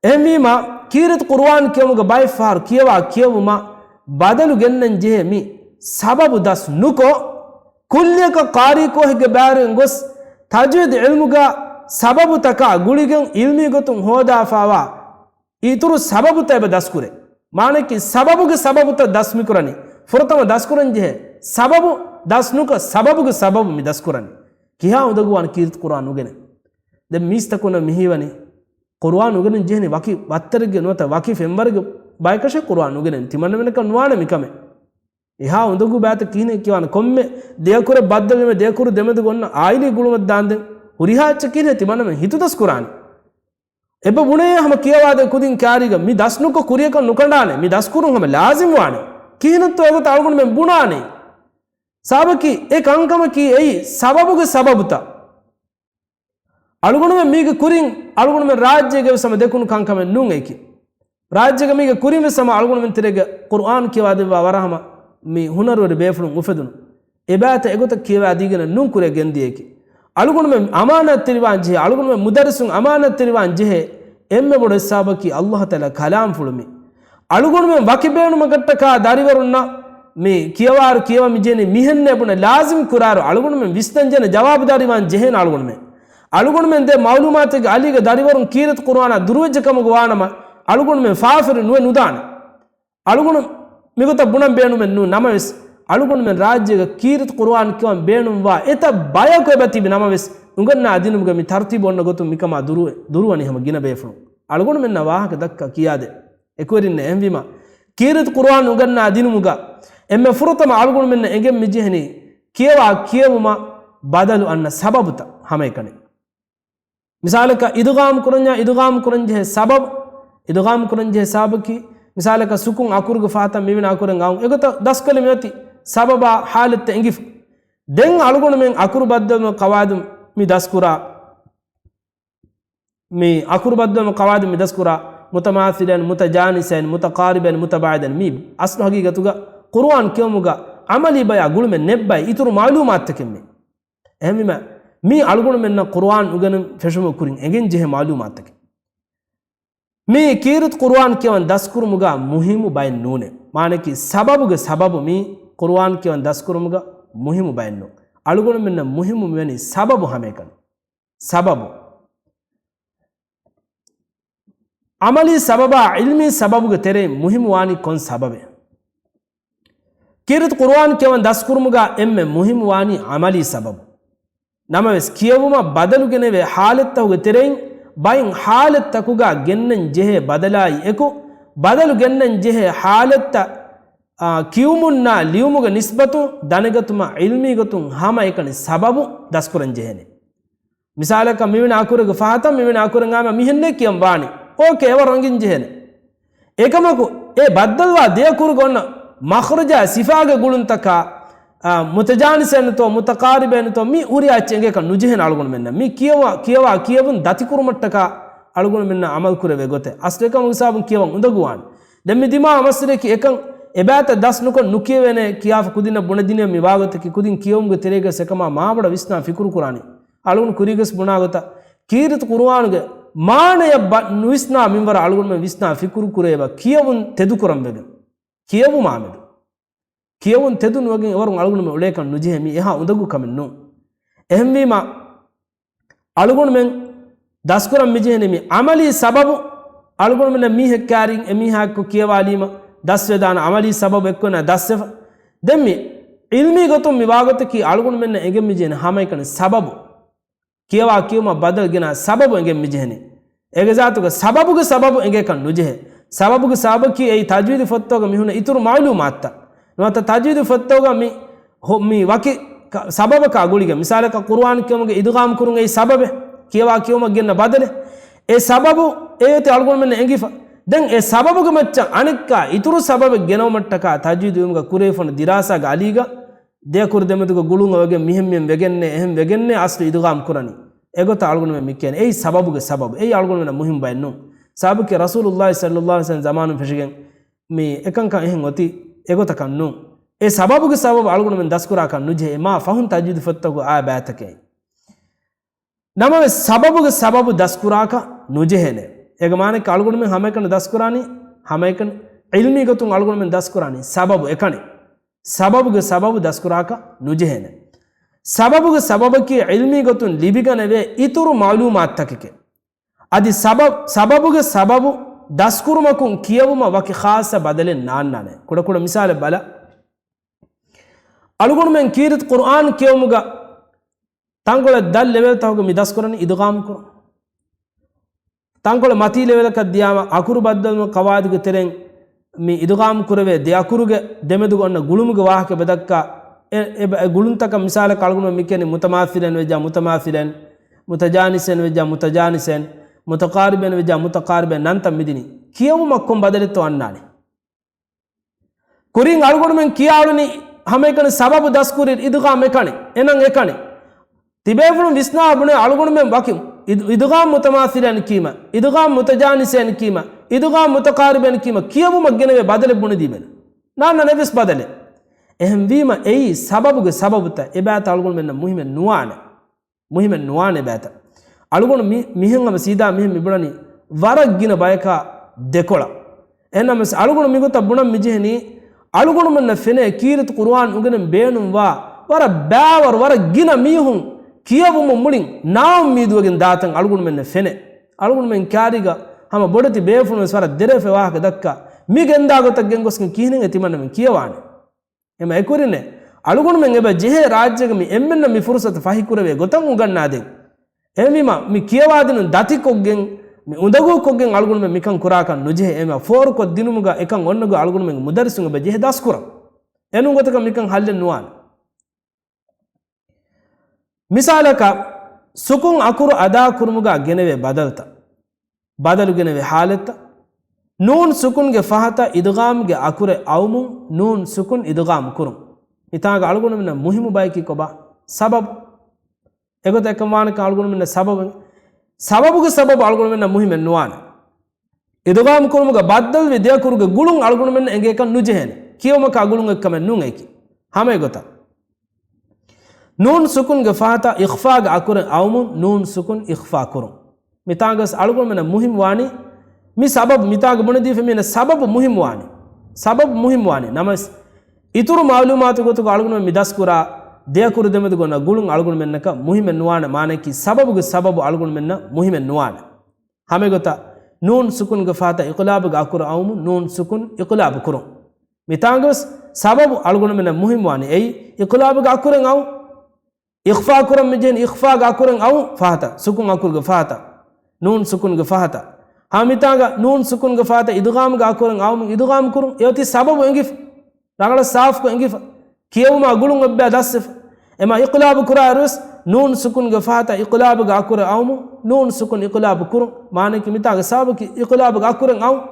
އެހެންވީމަ، ކީރިތި ޤުރުއާން ކިޔުމުގަ ބައެއް ފަހަރު ކިޔަވާ ކިޔެވުމަށް ބަދަލު ގެންނަން ޖެހޭ މި ސަބަބު ދަސް ނުކޮށް، ކުއްލިއަކަށް ޤާރީ ކޯހެއްގެ ބާރުގަ ގޮސް، ތަޖްވީދު ޢިލްމުގަ ސަބަބުތަކާ ގުޅިގެން ޢިލްމީ ގޮތުން ހޯދާފާވާ އިތުރު ސަބަބުތައް އެބަ ދަސްކުރޭ. މާނައަކީ ސަބަބުގެ ސަބަބުތައް ދަސް މިކުރަނީ. ފުރަތަމަ ދަސްކުރަން ޖެހޭ ސަބަބު ދަސް ނުކޮށް، ސަބަބުގެ ސަބަބު މި ދަސްކުރަނީ. ކިހާ އުނދަގޫވާނެ ކީރިތި ޤުރުއާން ނުގެނެ؟ ދެން މީސްތަކުންނަށް މިހީވަނީ ޤުރުއާން ނުގެނެން ޖެހެނީ ވަކި ވައްތަރެއްގެ ނުވަތަ ވަކި ފެންވަރެއްގެ ބަޔަކަށޭ ޤުރުއާން ނުގެނެން. ތިމަންނަމެންނަކަށް ނުވާނެ މިކަމެއް. އެހާ އުނދަގޫ ބައިތައް ކިހިނެއް ކިޔާނެ؟ ކޮންމެ ދެއަކުރެއް ބައްދަލުވީމަ ދެއަކުރު ދެމެދުގަ އޮންނަ އާއިލީ ގުޅުމަށް ދާންދެން ހުރިހާ އެއްޗެއް ކިހިނެއް ތިމަންނަމެން ހިތުދަސް ކުރާނީ؟ އެބަ ބުނޭ ހަމަ ކިޔަވާދޭ ކުދިން ކާރީގަ މި ދަސް ނުކޮށް ކުރިޔަކަށް ނުކަނޑާނެ، މި ދަސްކުރުން ހަމަ ލާޒިމް ވާނެ. ކިހިނެއްތޯ އެގޮތަށް އަޅުގަނޑުމެން ބުނާނީ؟ ސަބަބަކީ އެ ކަންކަމަކީ އެއީ ސަބަބުގެ ސަބަބުތައް. އަޅުގަނޑުމެން މީގެ ކުރިން އަޅުގަނޑުމެން ރާއްޖޭގަ ވެސް ހަމަ ދެކުނު ކަންކަމެއް ނޫން އެކި. ރާއްޖޭގަ މީގެ ކުރިން ވެސް ހަމަ އަޅުގަނޑުމެން ތެރޭގަ ޤުރުއާން ކިޔަވާދެއްވާ ވަރަށް ހަމަ މި ހުނަރުވެރި ބޭފުޅުން އުފެދުނު. އެބައިތައް އެގޮތަށް ކިޔަވާދީގެން ނޫން ކުރިއަށް ގެންދިޔައެކި. އަޅުގަނޑުމެން އަމާނާތްތެރިވާން ޖެހޭ، އަޅުގަނޑުމެން މުދައްރިސުން އަމާނާތްތެރިވާން ޖެހޭ އެންމެ ބޮޑު ހިސާބަކީ ﷲ ތަޢާލާ ކަލާމްފުޅު މި. އަޅުގަނޑުމެން ވަކި ބޭނުމަކަށްޓަކާ ދަރިވަރުންނަށް މި ކިޔަވާއިރު ކިޔަވަން މި ޖެހެނީ މިހެންނޭ ބުނެ ލާޒިމް ކުރާއިރު އަޅުގަނޑުމެން ވިސްނަން ޖެހޭނެ ޖަވާބުދާރީވާން ޖެހޭނެ އަޅުގަނޑުމެން. އަޅުގަނޑުމެން ދޭ މައުލޫމާތެއްގެ އަލީގަ ދަރިވަރުން ކީރިތި ޤުރުއާނާ ދުރުވެއްޖެ ކަމުގަ ވާނަމަ އަޅުގަނޑުމެން ފާފަރި ނުވެ ނުދާނެ. އަޅުގަނޑު މިގޮތަށް ބުނަން ބޭނުމެއް ނޫން. ނަމަވެސް، އަޅުގަނޑުމެން ރާއްޖޭގަ ކީރިތި ޤުރުއާން ކިޔަވަން ބޭނުންވާ އެތައް ބަޔަކު އެބަ ތިބި ނަމަވެސް، އުނގަންނާ ދިނުމުގަ މި ތަރުތީބު އޮންނަ ގޮތުން މިކަމާ ދުރު، ދުރުވަނީ ހަމަ ގިނަ ބޭފުޅުން. އަޅުގަނޑުމެންނަށް ވާހަކަ ދައްކާ ކިޔާދޭ. އެކުވެރިންނޭ އެހެންވީމަ، ކީރިތި ޤުރުއާން އުނގަންނާ ދިނުމުގަ އެންމެ ފުރަތަމަ އަޅުގަނޑުމެންނަށް އެނގެން މި ޖެހެނީ، ކިޔަވާ ކިޔެވުމަށް ބަދަލު އަންނަ ސަބަބުތައް ހަމައެކަނި. މިސާލަކަށް އިދުޣާމް ކުރަންޏާ، އިދުޣާމް ކުރަންޖެހޭ ސަބަބު، އިދުޣާމް ކުރަންޖެހޭ ސަބަބަކީ، މިސާލަކަށް ސުކުން އަކުރުގެ ފަހަތަށް މިވެނި އަކުރެއް އައުން. އެގޮތަށް ދަސްކޮށްލި މިއޮތީ ސަބަބާ ހާލަތްތައް އެނގިފަ. ދެން އަޅުގަނޑުމެން އަކުރު ބައްދަލު ޤަވާއިދު މި ދަސްކުރާ، މި އަކުރު ބައްދަލު ޤަވާއިދު މި ދަސްކުރާ، މުތަމާސިލައިން، މުތަޖާނިސައިން، މުތަޤާރިބައިން، މުތަބާޢިދައިން. މީ އަސްލު ހަގީގަތުގަ ޤުރުއާން ކިޔުމުގަ ޢަމަލީ ބަޔާ ގުޅުމެއް ނެއްބައި އިތުރު މަޢުލޫމާތުތަކެއް މީ. އެހެންވީމަ، މީ އަޅުގަނޑުމެންނަށް ޤުރުއާން އުނގެނުން ފެށުމުގެ ކުރިން އެނގެން ޖެހޭ މަޢުލޫމާތުތަކެއް. މީ ކީރިތި ޤުރުއާން ކިޔަވަން ދަސްކުރުމުގަ މުހިއްމު ބައެއް ނޫނޭ. މާނައަކީ ސަބަބުގެ ސަބަބު މީ ޤުރުއާން ކިޔަވަން ދަސްކުރުމުގަ މުހިއްމު ބައެއް ނޫން. އަޅުގަނޑުމެންނަށް މުހިއްމު މިވަނީ ސަބަބު ހަމައެކަނި. ސަބަބު. ޢަމަލީ ސަބަބާ ޢިލްމީ ސަބަބުގެ ތެރެއިން މުހިއްމު ވާނީ ކޮން ސަބަބެއް؟ ކީރިތި ޤުރުއާން ކިޔަވަން ދަސްކުރުމުގަ އެންމެ މުހިއްމު ވާނީ ޢަމަލީ ސަބަބު. ނަމަވެސް، ކިޔެވުމަށް ބަދަލު ގެނެވޭ ޙާލަތްތަކުގެ ތެރެއިން ބައެއް ޙާލަތްތަކުގަ ގެންނަން ޖެހޭ ބަދަލާއި އެކު، ބަދަލު ގެންނަން ޖެހޭ ޙާލަތްތައް، އާ، ކިޔުމުންނާ ލިޔުމުގެ ނިސްބަތުން ދަނެގަތުމަށް ޢިލްމީ ގޮތުން ހަމައެކަނި ސަބަބު ދަސްކުރަން ޖެހޭނެ. މިސާލަކަށް މިވެނި އަކުރެއްގެ ފަހަތަށް މިވެނި އަކުރެއް އައީމަ މިހެންނޭ ކިޔަން ވާނީ. އޯކޭ، އެވަރު ރަނގިން ޖެހޭނެ. އެކަމަކު، އެ ބައްދަލުވާ ދެ އަކުރުގެ އޮންނަ މަޚްރަޖާ ސިފާގެ ގުޅުންތަކާ، އާ، މުތަޖާނިސައިންތޯ، މުތަޤާރިބައިންތޯ، މި ހުރިހާ އެއްޗެއް އެނގޭކަށް ނުޖެހޭނެ އަޅުގަނޑުމެންނަށް. މި ކިޔަވާ، ކިޔަވާ ކިޔެވުން ދަތިކުރުމަށްޓަކާ އަޅުގަނޑުމެންނަށް ޢަމަލު ކުރެވޭ ގޮތެއް. އަސްލު އެކަމުގެ ސަބަބުން ކިޔަވަން އުނދަގޫވާނެ. ދެން މި ދިމާވާ މައްސަލައަކީ އެކަން އެބައިތަ ދަސް ނުކޮށް ނުކިޔެވޭނެ ކިޔާފަ ކުދިންނަށް ބުނެދިނީ މި ވާގޮތަކީ ކުދިން ކިޔެވުމުގެ ތެރޭގަ އެކަމާ މާބޮޑަށް ވިސްނާ ފިކުރު ކުރާނީ. އަޅުގަނޑު ކުރީގަސް ބުނާ ގޮތަށް، ކީރިތި ޤުރުއާނުގެ މާނަޔަށް ބަ-، ނުވިސްނާ މިންވަރަށް އަޅުގަނޑުމެން ވިސްނާ ފިކުރު ކުރެވޭ ކިޔެވުން ތެދުކުރަން ވެގެން. ކިޔެވުމާމެދު. ކިޔެވުން ތެދު ނުވެގެން އެވަރުން އަޅުގަނޑުމެން އުޅޭކަން ނުޖެހޭ. މީ އެހާ އުނދަގޫ ކަމެއް ނޫން. އެހެންވީމަ، އަޅުގަނޑުމެން ދަސްކުރަން މިޖެހެނީ މި ޢަމަލީ ސަބަބު. އަޅުގަނޑުމެންނަށް މީހެއް ކާރިން އެމީހާއެއްކޮށް ކިޔަވާލީމަ ދަސްވެދާނެ ޢަމަލީ ސަބަބު އެއްކޮށް ނަ ދަސްވެފަ. ދެން މި ޢިލްމީ ގޮތުން މި ވާގޮތަކީ އަޅުގަނޑުމެންނަށް އެނގެން މިޖެހެނީ ހަމައެކަނި ސަބަބު. ކިޔަވާ ކިޔުމަށް ބަދަލު ގެނާ ސަބަބު އެނގެން މިޖެހެނީ. އޭގެ ޒާތުގަ ސަބަބުގެ ސަބަބު އެނގޭކަށް ނުޖެހޭ. ސަބަބުގެ ސަބަބަކީ އެއީ ތަޖްވީދު ފޮތްތަކުގަ މި ހުންނަ އިތުރު މަޢުލޫމާތުތައް. ނުވަތަ ތަޖްވީދު ފޮތްތަކުގަ މި ހު-، މި ވަކި ކަ-، ސަބަބަކާ ގުޅިގެން. މިސާލަކަށް ޤުރުއާން ކިޔުމުގެ އިދްޣާމް ކުރުން އެއީ ސަބަބެއް. ކިޔަވާ ކިޔުމަށް ގެންނަ ބަދަލެއް. އެ ސަބަބު އެއޮތީ އަޅުގަނޑުމެންނަށް އެނގިފަ. ދެން އެ ސަބަބުގެ މައްޗަށް އަނެއްކާ އިތުރު ސަބަބެއް ގެނައުމަށްޓަކާ ތަޖްވީދު ޢިލްމުގަ ކުރެވިފަ ހުންނަ ދިރާސާގެ އަލީގަ ދެ އަކުރު ދެމެދުގަ ގުޅުން އޮވެގެން މިހެން މިހެން ވެގެންނޭ، އެހެން ވެގެންނޭ އަސްލު އިދްޣާމް ކުރަނީ. އެގޮތަށް އަޅުގަނޑުމެން މި ކިޔަނީ. އެއީ ސަބަބުގެ ސަބަބު. އެއީ އަޅުގަނޑުމެންނަށް މުހިންމު ބައެއް ނޫން. ސަބަބަކީ ރަސޫލުﷲ ޞައްލަﷲ ޢަލައިހި ވަސައްލަމް ޒަމާނުން ފެށިގެން މި އެކަންކަން އެހެން އޮތީ އެގޮތަކަށް ނޫން. އެ ސަބަބުގެ ސަބަބު އަޅުގަނޑުމެން ދަސްކުރާކަށް ނުޖެހޭ. މާ ފަހުން ތަޖްވީދު ފޮތްތަކުގަ އާ ބައިތަކެއް. ނަމަވެސް، ސަބަބުގެ ސަބަބު ދަސްކުރާކަށް ނުޖެހޭނެ. އޭގެ މާނައަކީ އަޅުގަނޑުމެން ހަމައެކަނި ދަސްކުރާނީ، ހަމައެކަނި ޢިލްމީ ގޮތުން އަޅުގަނޑުމެން ދަސްކުރާނީ ސަބަބު އެކަނި. ސަބަބުގެ ސަބަބު ދަސްކުރާކަށް ނުޖެހޭނެ. ސަބަބުގެ ސަބަބަކީ ޢިލްމީ ގޮތުން ލިބިގަނެވޭ އިތުރު މަޢުލޫމާތުތަކެކޭ. އަދި ސަބަ-، ސަބަބުގެ ސަބަބު ދަސްކުރުމަކުން ކިޔެވުމަށް ވަކި ޚާއްޞަ ބަދަލެއް ނާންނާނެ. ކުޑަކުޑަ މިސާލެއް ބަލަ. އަޅުގަނޑުމެން ކީރިތި ޤުރުއާން ކިޔެވުމުގަ ތަންކޮޅެއް ދަށް ލެވެލްތަކުގަ މި ދަސްކުރަނީ އިދްޣާމް ކުރުން. ތަންކޮޅެއް މަތީ ލެވެލަކަށް ދިޔާމަ، އަކުރު ބައްދަލުވުމުގެ ޤަވާއިދުގެ ތެރެއިން މި އިދްޣާމް ކުރެވޭ ދެ އަކުރުގެ ދެމެދުގަ އޮންނަ ގުޅުމުގެ ވާހަކަ އެބަ ދައްކާ، އެ، އެ، އެ ގުޅުންތަކަށް މިސާލަކަށް އަޅުގަނޑު މި ކިޔަނީ މުތަމާސިލައިން ވެއްޖާ މުތަމާސިލައިން، މުތަޖާނިސައިން ވެއްޖާ މުތަޖާނިސައިން، މުތަޤާރިބައިން ވެއްޖާ މުތަޤާރިބައިން ނަންތައް މިދިނީ. ކިޔެވުމަށް ކޮން ބަދަލެއްތޯ އަންނާނީ؟ ކުރިން އަޅުގަނޑުމެން ކިޔާ އުޅުނީ ހަމައެކަނި ސަބަބު ދަސްކުރި އިދްޣާމް އެކަނި، އެނަން އެކަނި. ތިބޭފުޅުން ވިސްނާ ބުނޭ އަޅުގަނޑުމެން ވަކި އިދް-، އިދްޣާމް މުތަމާސިލައިން ކީމަ، އިދްޣާމް މުތަޖާނިސައިން ކީމަ، އިދްޣާމް މުތަޤާރިބައިން ކީމަ ކިޔެވުމަށް ގެނެވޭ ބަދަލެއް ބުނެދީމެވެ. ނާންނަން އެއްވެސް ބަދަލެއް. އެހެންވީމަ އެއީ ސަބަބުގެ ސަބަބުތައް އެބައިތަ އަޅުގަނޑުމެންނަށް މުހިމެއް ނުވާނެ. މުހިމެއް ނުވާނެ ބައިތަ. އަޅުގަނޑު މި-، މިހެން ހަމަ ސީދާ މިހެން މި ބުނަނީ ވަރަށް ގިނަ ބަޔަކާ ދެކޮޅަށް. އެހެންނަމަވެސް އަޅުގަނޑު މިގޮތަށް ބުނަން މިޖެހެނީ، އަޅުގަނޑުމެންނަށް ފެނޭ ކީރިތި ޤުރުއާން އުނގެނެން ބޭނުންވާ ވަރަށް ބައިވަރު، ވަރަށް ގިނަ މީހުން ކިޔެވުމުން މުޅިން ނާއުއްމީދުވެގެން ދާތަން އަޅުގަނޑުމެންނަށް ފެނޭ. އަޅުގަނޑުމެން ކާރީގަ ހަމަ ބޮޑެތި ބޭފުޅުން ވެސް ވަރަށް ދެރަވެފަ ވާހަކަ ދައްކާ، މި ގެންދާ ގޮތަށް ގެންގޮސްގެން ކިހިނެއް ތިމަންނަމެން ކިޔަވާނެ؟ އެމަ އެކުވެރިންނޭ، އަޅުގަނޑުމެން އެބަ ޖެހޭ ރާއްޖޭގަ މި އެންމެންނަށް މި ފުރުސަތު ފަހިކުރެވޭ ގޮތަށް އުނގަންނާދޭން. އެހެންވީމަ، މި ކިޔަވާދިނުން ދަތިކޮށްގެން، މި އުނދަގޫކޮށްގެން އަޅުގަނޑުމެން މިކަން ކުރާކަށް ނުޖެހޭ. އެމަ ފޯރުކޮށްދިނުމުގަ އެކަން އޮންނަ ގޮތް އަޅުގަނޑުމެންގެ މުދައްރިސުން އެބަ ޖެހޭ ދަސްކުރަން. އެނޫން ގޮތަކަށް މިކަން ހައްލެއް ނުވާނެ. މިސާލަކަށް، ސުކުން އަކުރު އަދާކުރުމުގަ ގެނެވޭ ބަދަލުތައް، ބަދަލު ގެނެވޭ ހާލަތްތައް، ނޫން ސުކުންގެ ފަހަތަށް އިދްޣާމްގެ އަކުރެއް އައުމުން، ނޫން ސުކުން އިދްޣާމް ކުރުން. މިތާނގަ އަޅުގަނޑުމެންނަށް މުހިއްމު ބަޔަކީ ކޮބާ؟ ސަބަބު. އެގޮތަށް އެކަން ވާނެކަން އަޅުގަނޑުމެންނަށް ސަބަބެއް، ސަބަބުގެ ސަބަބު އަޅުގަނޑުމެންނަށް މުހިމެއް ނުވާނެ. އިދްޣާމް ކުރުމުގަ ބައްދަލުވި ދެއަކުރުގެ ގުޅުން އަޅުގަނޑުމެންނަށް އެނގޭކަން ނުޖެހޭނެ. ކިޔަވުމަކާ ގުޅުން އެއްކަމެއް ނޫން އެކި. ހަމަ އެގޮތަށް. ނޫން ސުކުންގެ ފަހަތަށް އިޚްފާގެ އަކުރެއް އައުމުން، ނޫން ސުކުން އިޚްފާ ކުރުން. މިތާނގަސް އަޅުގަނޑުމެންނަށް މުހިމް ވާނީ، މި ސަބަބު މިތާގަ ބުނެދީފަ މީނަ ސަބަބު މުހިމް ވާނީ. ސަބަބު މުހިމް ވާނީ. ނަމަވެސް، އިތުރު މައުލޫމާތު ގޮތުގަ އަޅުގަނޑުމެން މި ދަސްކުރާ ދެއަކުރު ދެމެދުގަ އޮންނަ ގުޅުން އަޅުގަނޑުމެންނަކަށް މުހިމެއް ނުވާނެ. މާނައަކީ ސަބަބުގެ ސަބަބު އަޅުގަނޑުމެންނަށް މުހިމެއް ނުވާނެ. ހަމައެގޮތަށް ނޫން ސުކުންގެ ފަހަތަށް އިޤްލާބުގެ އަކުރަށް އައުމުން ނޫން ސުކުން އިޤްލާބު ކުރުން. މިތާނގަވެސް ސަބަބު އަޅުގަނޑުމެންނަށް މުހިންމުވާނީ އެއީ އިޤްލާބުގެ އަކުރެއް އައު، އިޚްފާ ކުރަން މިޖެހެނީ އިޚްފާގެ އަކުރެއް އައު ފަހަތަށް، ސުކުން އަކުރުގެ ފަހަތަށް، ނޫން ސުކުންގެ ފަހަތަށް. ހަމަ މިތާނގަ ނޫން ސުކުންގެ ފަހަތަށް އިދްޣާމުގެ އަކުރެއް އައުމުން އިދްޣާމް ކުރުން. އެއޮތީ ސަބަބު އެނގިފަ. ރަނގަޅަށް ސާފުކޮށް އެނގިފަ. ކިޔެވުމާ ގުޅުން އެއްބަޔަށް ދަސްވެފަ. އެމަ އިޤްލާބު ކުރާއިރުވެސް ނޫން ސުކުންގެ ފަހަތަށް އިޤްލާބުގެ އަކުރެއް އައުމުން ނޫން ސުކުން އިޤްލާބު ކުރުން. މާނައަކީ މިތާގެ ސަބަބަކީ އިޤްލާބުގެ އަކުރެއް އައުން.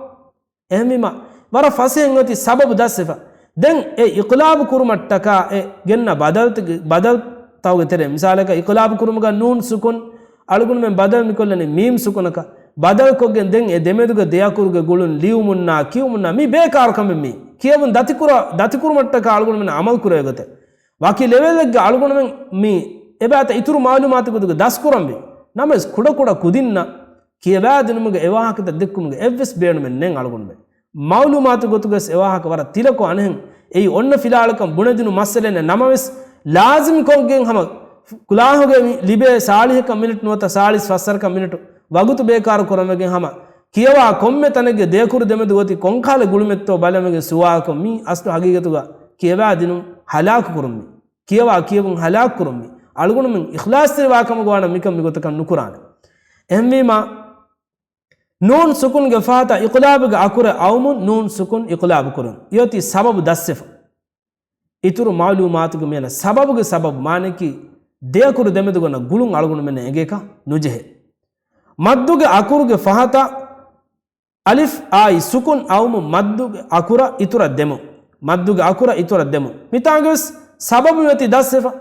އެހެންވީމަ، ވަރަށް ފަސޭހައިން އޮތީ ސަބަބު ދަސްވެފަ. ދެން އެ އިޤްލާބު ކުރުމަށްޓަކާ އެ ގެންނަ ބަދަލުތަ-، ބަދަލުތަކުގެ ތެރޭ، މިސާލަކަށް އިޤްލާބު ކުރުމުގަ ނޫން ސުކުން އަޅުގަނޑުމެން ބަދަލު މިކޮށްލަނީ މީމް ސުކުނަކަށް. ބަދަލުކޮށްގެން ދެން އެ ދެމެދުގެ ދެއަކުރުގެ ގުޅުން ލިޔުމުންނާ ކިޔުމުންނާ މީ ބޭކާރު ކަމެއް މީ. ކިޔެވުން ދަތިކުރާ-، ދަތިކުރުމަށްޓަކާ އަޅުގަނޑުމެން ޢަމަލު ކުރެވޭ ގޮތެއް. ވަކި ލެވެލްއެއްގަ އަޅުގަނޑުމެން މި އެބައިތަ އިތުރު މައުލޫމާތު ގޮތުގަ ދަސްކުރަންވީ. ނަމަވެސް ކުޑަކުޑަ ކުދިންނަށް ކިޔަވާދިނުމުގެ އެވާހަކަތައް ދެއްކުމުގެ އެއްވެސް ބޭނުމެއް ނެތް އަޅުގަނޑުމެން. މައުލޫމާތު ގޮތުގަސް އެވާހަކަ ވަރަށް ތިލަކޮށް އަނެއްހެން. އެއީ އޮންނަ ފިލާޅަކަށް ބުނެދިނު މައްސަލައެއް ނަމަވެސް، ލާޒިމް ކޮށްގެން ހަމަ ކުލާހުގައި މި ލިބޭ ސާޅީހަކަށް މިނިޓް ނުވަތަ ސާޅީސް ފަސްވަރަކަށް މިނިޓު ވަގުތު ބޭކާރު ކުރަންވެގެން ހަމަ ކިޔަވާ ކޮންމެ ތަނެއްގެ ދެއަކުރު ދެމެދު އޮތީ ކޮންކަހަލަ ގުޅުމެއްތޯ ބަލަމެގެން ސުވާލުކޮށް މީ އަސްލު ހަގީގަތުގަ ކިޔަވާދިނުން ހަލާކު ކުރުން މީ. ކިޔަވާ ކިޔެވުން ހަލާކު ކުރުން މީ. އަޅުގަނޑުމެން އިޚްލާޞްތެރިވާ ކަމުގަ ވާނަމަ މިކަން މިގޮތަކަށް ނުކުރާނެ. އެހެންވީމަ، ނޫން ސުކުންގެ ފަހަތަށް އިޤްލާބުގެ އަކުރެއް އައުމުން ނޫން ސުކުން އިޤްލާބު ކުރުން. އެއޮތީ ސަބަބު ދަސްވެފަ. އިތުރު މައުލޫމާތުގެ މިއަންނަ ސަބަބުގެ ސަބަބު މާނައަކީ ދެއަކުރު ދެމެދުގަ އޮންނަ ގުޅުން އަޅުގަނޑުމެންނަށް އެނގޭކަށް ނުޖެހޭ. މައްދުގެ އަކުރުގެ ފަހަތަށް އަލިފް އާއި ސުކުން އައުމުން މައްދުގެ އަކުރަށް އިތުރަށް ދެމުން. މައްދުގެ އަކުރަށް އިތުރަށް ދެމުން. މިތާނގަވެސް ސަބަބު އޮތީ ދަސްވެފަ.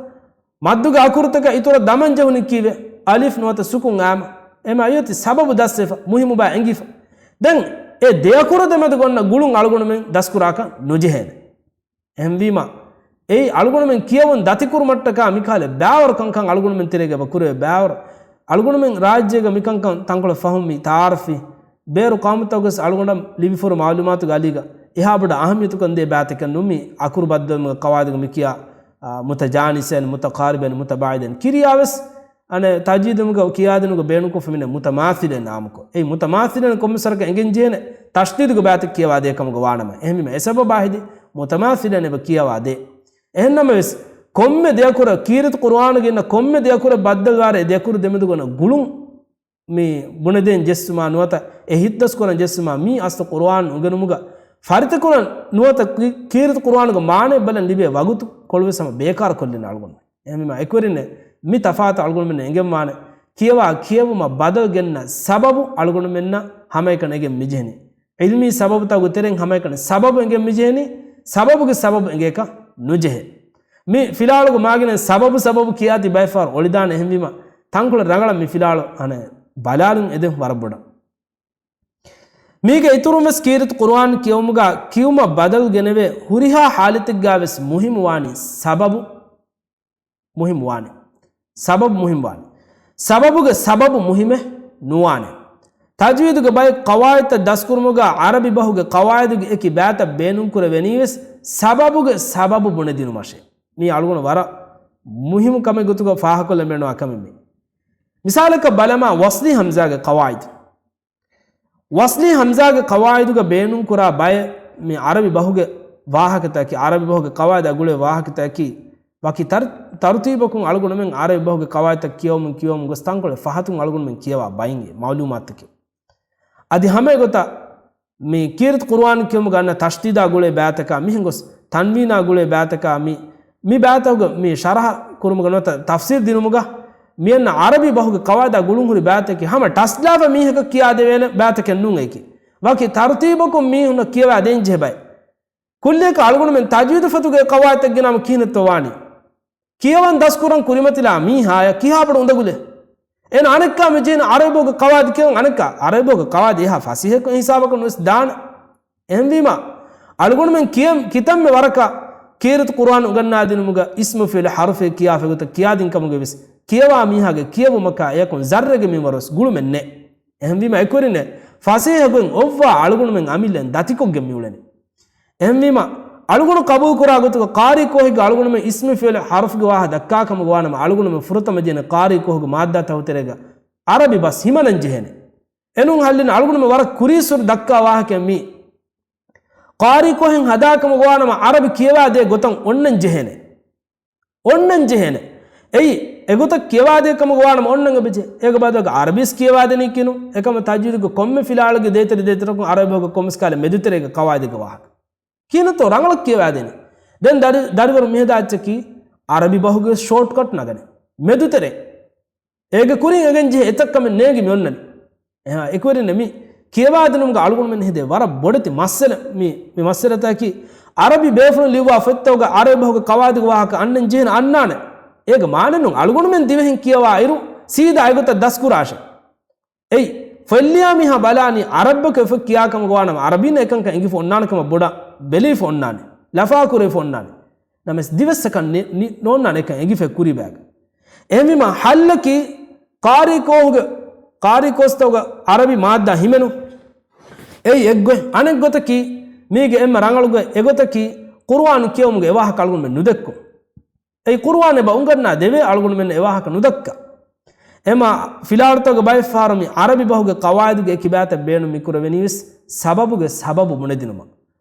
މައްދުގެ އަކުރުތަކަށް އިތުރަށް ދަމަން ޖެހުނީ ކީއްވެ؟ އަލިފް ނުވަތަ ސުކުން އައީމަ. އެމަ އެއޮތީ ސަބަބު ދަސްވެފަ. މުހިއްމު ބައެއް އެނގިފަ. ދެން އެ ދެއަކުރު ދެމެދުގަ އޮންނަ ގުޅުން އަޅުގަނޑުމެން ދަސްކުރާކަށް ނުޖެހޭނެ. އެހެންވީމަ، އެއީ އަޅުގަނޑުމެން ކިޔަވަން ދަތިކުރުމަށްޓަކާ މިކަހަލަ ބައިވަރު ކަންކަން އަޅުގަނޑުމެން ތެރޭގަ އެބަ ކުރެވޭ ބައިވަރު. އަޅުގަނޑުމެން ރާއްޖޭގަ މިކަންކަން ތަންކޮޅެއް ފަހުން މި ތަޢާރަފީ. ބޭރު ޤައުމުތަކުގަސް އަޅުގަނޑަށް ލިބިފަހުރި މައުލޫމާތުގެ އަލީގަ އެހާ ބޮޑަށް އަހައްމިޔަތުކަން ދޭ ބައިތަކެއް ނޫން މި އަކުރު ބައްދަލުވުމުގެ ޤަވާއިދުގަ މި ކިޔާ، އާ، މުތަޖާނިސައިން، މުތަޤާރިބައިން، މުތަބާޢިދައިން. ކިރިޔާވެސް އަނެއް ތަޖްވީދުގެ ކިޔާދިނުގެ ބޭނުންކޮށްފަ މިނެ މުތަމާސިލައިން އާއްމުކޮށް. އެއީ މުތަމާސިލައިން ކޮންމެ ސަރަކަށް އެނގެން ޖެހޭނެ ތަޝްދީދުގެ ބައިތައް ކިޔަވާ ދޭ ކަމުގަ ވާނަމަ. އެހެންވީމަ އެ ސަބަބާ ހެދި މުތަމާސިލައިން އެބަ ކިޔަވާ ދޭ. އެހެންނަމަވެސް، ކޮންމެ ދެއަކުރަށް ކީރިތި ޤުރުއާނުގެ އިންނަ ކޮންމެ ދެއަކުރެއް ބައްދަލުވާއިރު އެ ދެއަކުރު ދެމެދުގަ އޮންނަ ގުޅުން މި ބުނެދޭން ޖެއްސުމާ ނުވަތަ އެ ހިތްދަސްކުރަން ޖެއްސުމާ މީ އަސްލު ޤުރުއާން އުނގެނުމުގަ ފަރިތަކުރަން ނުވަތަ ކީ-، ކީރިތި ޤުރުއާނުގެ މާނައެއް ބަލަން ލިބޭ ވަގުތު ކޮޅުވެސް ހަމަ ބޭކާރު ކޮށްލިން އަޅުގަނޑު. އެހެންވީމަ އެކުވެރިންނޭ މި ތަފާތު އަޅުގަނޑުމެންނަށް އެނގެންވާނެ. ކިޔަވާ ކިޔެވުމަށް ބަދަލު ގެންނަ ސަބަބު އަޅުގަނޑުމެންނަށް ހަމައެކަނި އެނގެން މިޖެހެނީ. ޢިލްމީ ސަބަބުތަކުގެ ތެރެއިން ހަމައެކަނި ސަބަބު އެނގެން މިޖެހެނީ، ސަބަބުގެ ސަބަބު އެނގޭކަށް ނުޖެހޭ. މި ފިލާޅުގެ މާގިނަ ސަބަބު ސަބަބު ކިޔާތީ ބައެއް ފަހަރު އޮޅިދާނެ. އެހެންވީމަ ތަންކޮޅެއް ރަނގަޅަށް މި ފިލާޅު އަނެއް ބަލާލުން އެދެން ވަރަށް ބޮޑަށް. މީގެ އިތުރުން ވެސް ކީރިތި ޤުރުއާން ކިޔެވުމުގަ ކިޔުމަށް ބަދަލު ގެނެވޭ ހުރިހާ ޙާލަތެއްގަ ވެސް މުހިއްމު ވާނީ ސަބަބު މުހިއްމު ވާނެ. ސަބަބު މުހިއްމު ވާނެ. ސަބަބުގެ ސަބަބު މުހިއްމެއް ނުވާނެ. ތަޖްވީދުގެ ބައެއް ޤަވާއިދުތައް ދަސްކުރުމުގަ ޢަރަބި ބަހުގެ ޤަވާއިދުގެ އެކި ބައިތައް ބޭނުންކުރެވެނީވެސް ސަބަބުގެ ސަބަބު ބުނެދިނުމަށޭ. މީ އަޅުގަނޑު ވަރަށް މުހިއްމު ކަމެއް ގޮތުގަ ފާހަގަކޮށްލަން ބޭނުންވާ ކަމެއް މީ. މިސާލަކަށް ބަލަމާ ވަސްލީ ހަމްޒާގެ ޤަވާއިދު. ވަސްލީ ހަމްޒާގެ ޤަވާއިދުގަ ބޭނުންކުރާ ބައެއް މި ޢަރަބި ބަހުގެ ވާހަކަތަކީ، ޢަރަބި ބަހުގެ ޤަވާއިދާ ގުޅޭ ވާހަކަތަކީ، ވަކި ތަރު-، ތަރުތީބަކުން އަޅުގަނޑުމެން ޢަރަބި ބަހުގެ ޤަވާއިދުތައް ކިޔަވަމުން ކިޔަވަމުން ގޮސް ތަންކޮޅެއް ފަހަތުން އަޅުގަނޑުމެން ކިޔަވާ ބައިން އެ މަޢުލޫމާތުތަކެއް. އަދި ހަމަ އެގޮތަށް މި ކީރިތި ޤުރުއާން ކިޔުމުގަ އަންނަ ތަޝްދީދާ ގުޅޭ ބައިތަކާ، މިހެން ގޮސް ތަންވީނާ ގުޅޭ ބައިތަކާ، މި، މި ބައިތަކުގެ މި ޝަރަޙަ ކުރުމުގަ ނުވަތަ ތަފްސީރު ދިނުމުގަ މި އަންނަ ޢަރަބި ބަހުގެ ޤަވާއިދާ ގުޅުންހުރި ބައިތަކީ ހަމަ ޓަސްލާފަ މީހަކަށް ކިޔާދެވޭނެ ބައިތަކެއް ނޫން އެކި. ވަކި ތަރުތީބަކުން މީހުންނަށް ކިޔަވާ ދޭން ޖެހޭ ބައެއް. ކުއްލިއަކަށް އަޅުގަނޑުމެން ތަޖްވީދު ފޮތުގެ ޤަވާއިދުތައް ގިނަމަ ކިހިނެއްތޯ ވާނީ؟ ކިޔަވަން ދަސްކުރަން ކުރިމަތިލާ މީހާޔަށް ކިހާބޮޑު އުނދަގުލެއް؟ އޭނަ އަނެއްކާ މި ޖެހެނީ ޢަރަބި ބަހުގެ ޤަވާއިދު ކިޔަވަން އަނެއްކާ، ޢަރަބި ބަހުގެ ޤަވާއިދު އެހާ ފަސޭހަކޮށް އެ ހިސާބަކަށް ނުވެސް ދާނެ. އެހެންވީމަ، އަޅުގަނޑުމެން ކިޔަ-، ކިތަންމެ ވަރަކަށް ކީރިތި ޤުރުއާން އުނގަންނާދިނުމުގަ އިސްމު ފިޢިލު ޙަރުފެއް ކިޔާފަ އެގޮތަށް ކިޔާދިން ކަމުގައި ވެސް ކިޔަވާ މީހާގެ ކިޔެވުމަކާ އެޔަކުން ޒައްރެއްގެ މިންވަރު ވެސް ގުޅުމެއް ނެތް. އެހެންވީމަ އެކުވެރިންނެއް ފަސޭހަ ގޮތް އޮއްވާ އަޅުގަނޑުމެން އަމިއްލައިން ދަތިކޮށްގެން މިއުޅެނީ. އެހެންވީމަ، އަޅުގަނޑު ޤަބޫލުކުރާ ގޮތުގަ ޤާރީ ކޯހެއްގަ އަޅުގަނޑުމެން އިސްމު ފިޢިލު ޙަރުފުގެ ވާހަ ދައްކާ ކަމުގަ ވާނަމަ، އަޅުގަނޑުމެން ފުރަތަމަ ޖެހޭނެ ޤާރީ ކޯހުގެ މާއްދާތަކު ތެރޭގަ ޢަރަބި ބަސް ހިމަނަން ޖެހޭނެ. އެނޫން ހައްލިން އަޅުގަނޑުމެން ވަރަށް ކުރީއްސުރެ ދައްކާ ވާހަކައެއް މީ. ޤާރީ ކޯހެއް ހަދާ ކަމުގަ ވާނަމަ ޢަރަބި ކިޔަވާދޭ ގޮތަށް އޮންނަން ޖެހޭނެ. އޮންނަން ޖެހޭނެ. އެއީ، އެގޮތަށް ކިޔަވާދޭ ކަމުގަ ވާނަމަ އޮންނަން އެބަޖެހޭ. އޭގެ ބަދަލުގަ ޢަރަބިސް ކިޔަވާދެނީކީ ނޫން. އެކަމަ ތަޖްވީދުގެ ކޮންމެ ފިލާވަޅުގެ ދޭތެރެ ދޭތެރަކުން ޢަރަބި ބަހުގެ ކޮންމެސް ކަހަލަ މެދުތެރޭގަ ޤަވާއިދުގެ ވާހަކަ. ކިހިނެއްތޯ ރަނގަޅަށް ކިޔަވާދޭނީ. ދެން ދަރި-، ދަރިވަރު މިހަދާ އެއްޗަކީ ޢަރަބި ބަހުގެ ޝޯޓްކަޓް ނަގަނީ. މެދުތެރޭ. އޭގެ ކުރިން އެނގެން ޖެހޭ އެތައް ކަމެއް ނޭނގި މި އޮންނަނީ. އެހާ އެކުވެރިންނެއް މި ކިޔަވާދިނުމުގަ އަޅުގަނޑުމެން ހެދޭ ވަރަށް ބޮޑެތި މައްސަލަ މި، މި މައްސަލަތަކީ ޢަރަބި ބޭފުޅުން ލިޔުއްވާ ފޮތްތަކުގަ ޢަރަބި ބަހުގެ ޤަވާއިދުގެ ވާހަކަ އަންނަން ޖެހެން އަންނާނެ. އޭގެ މާނަ ނޫން އަޅުގަނޑުމެން ދިވެހިން ކިޔަވާ އިރު ސީދާ އެގޮތަށް ދަސްކުރާށޭ. އެއީ، ފޮތްލިޔާ މީހާ ބަލާނީ ޢަރަބަކަށް އެ ފޮތް ކިޔާ ކަމުގަ ވާނަމަ ޢަރަބީންނަށް އެކަންކަން އެނގިފަ އޮންނާނެ ކަމަށް ބޮޑަށް ބެލިފަ އޮންނާނެ. ލަފާކުރެވިފަ އޮންނާނެ. ނަމަވެސް ދިވެއްސަކަށް ނި-، ނި-، ނޯންނާނެ އެކަން އެނގިފަ ކުރީ ބަޔަކަށް. އެހެންވީމަ ޙައްލަކީ ޤާރީ ކޯހުގެ، ޤާރީ ކޯސްތަކުގަ ޢަރަބި މާއްދާ ހިމެނުން. އެއީ އެއްގޮތް. އަނެއްގޮތަކީ، މީގެ އެންމެ ރަނގަޅުގޮތް އެގޮތަކީ، ޤުރުއާން ކިޔެވުމުގެ އެވާހަކަ އަޅުގަނޑުމެން ނުދެއްކުން. އެއީ ޤުރުއާން އެބަ އުނގަންނާ ދެވޭ އަޅުގަނޑުމެން އެވާހަކަ ނުދައްކާ. އެމާ ފިލާވަޅުތަކުގެ ބައެއް ފަހަރު މި ޢަރަބި ބަހުގެ ޤަވާއިދުގެ އެކި ބައިތައް ބޭނުން މި ކުރެވެނީވެސް ސަބަބުގެ ސަބަބު ބުނެދިނުމަށް.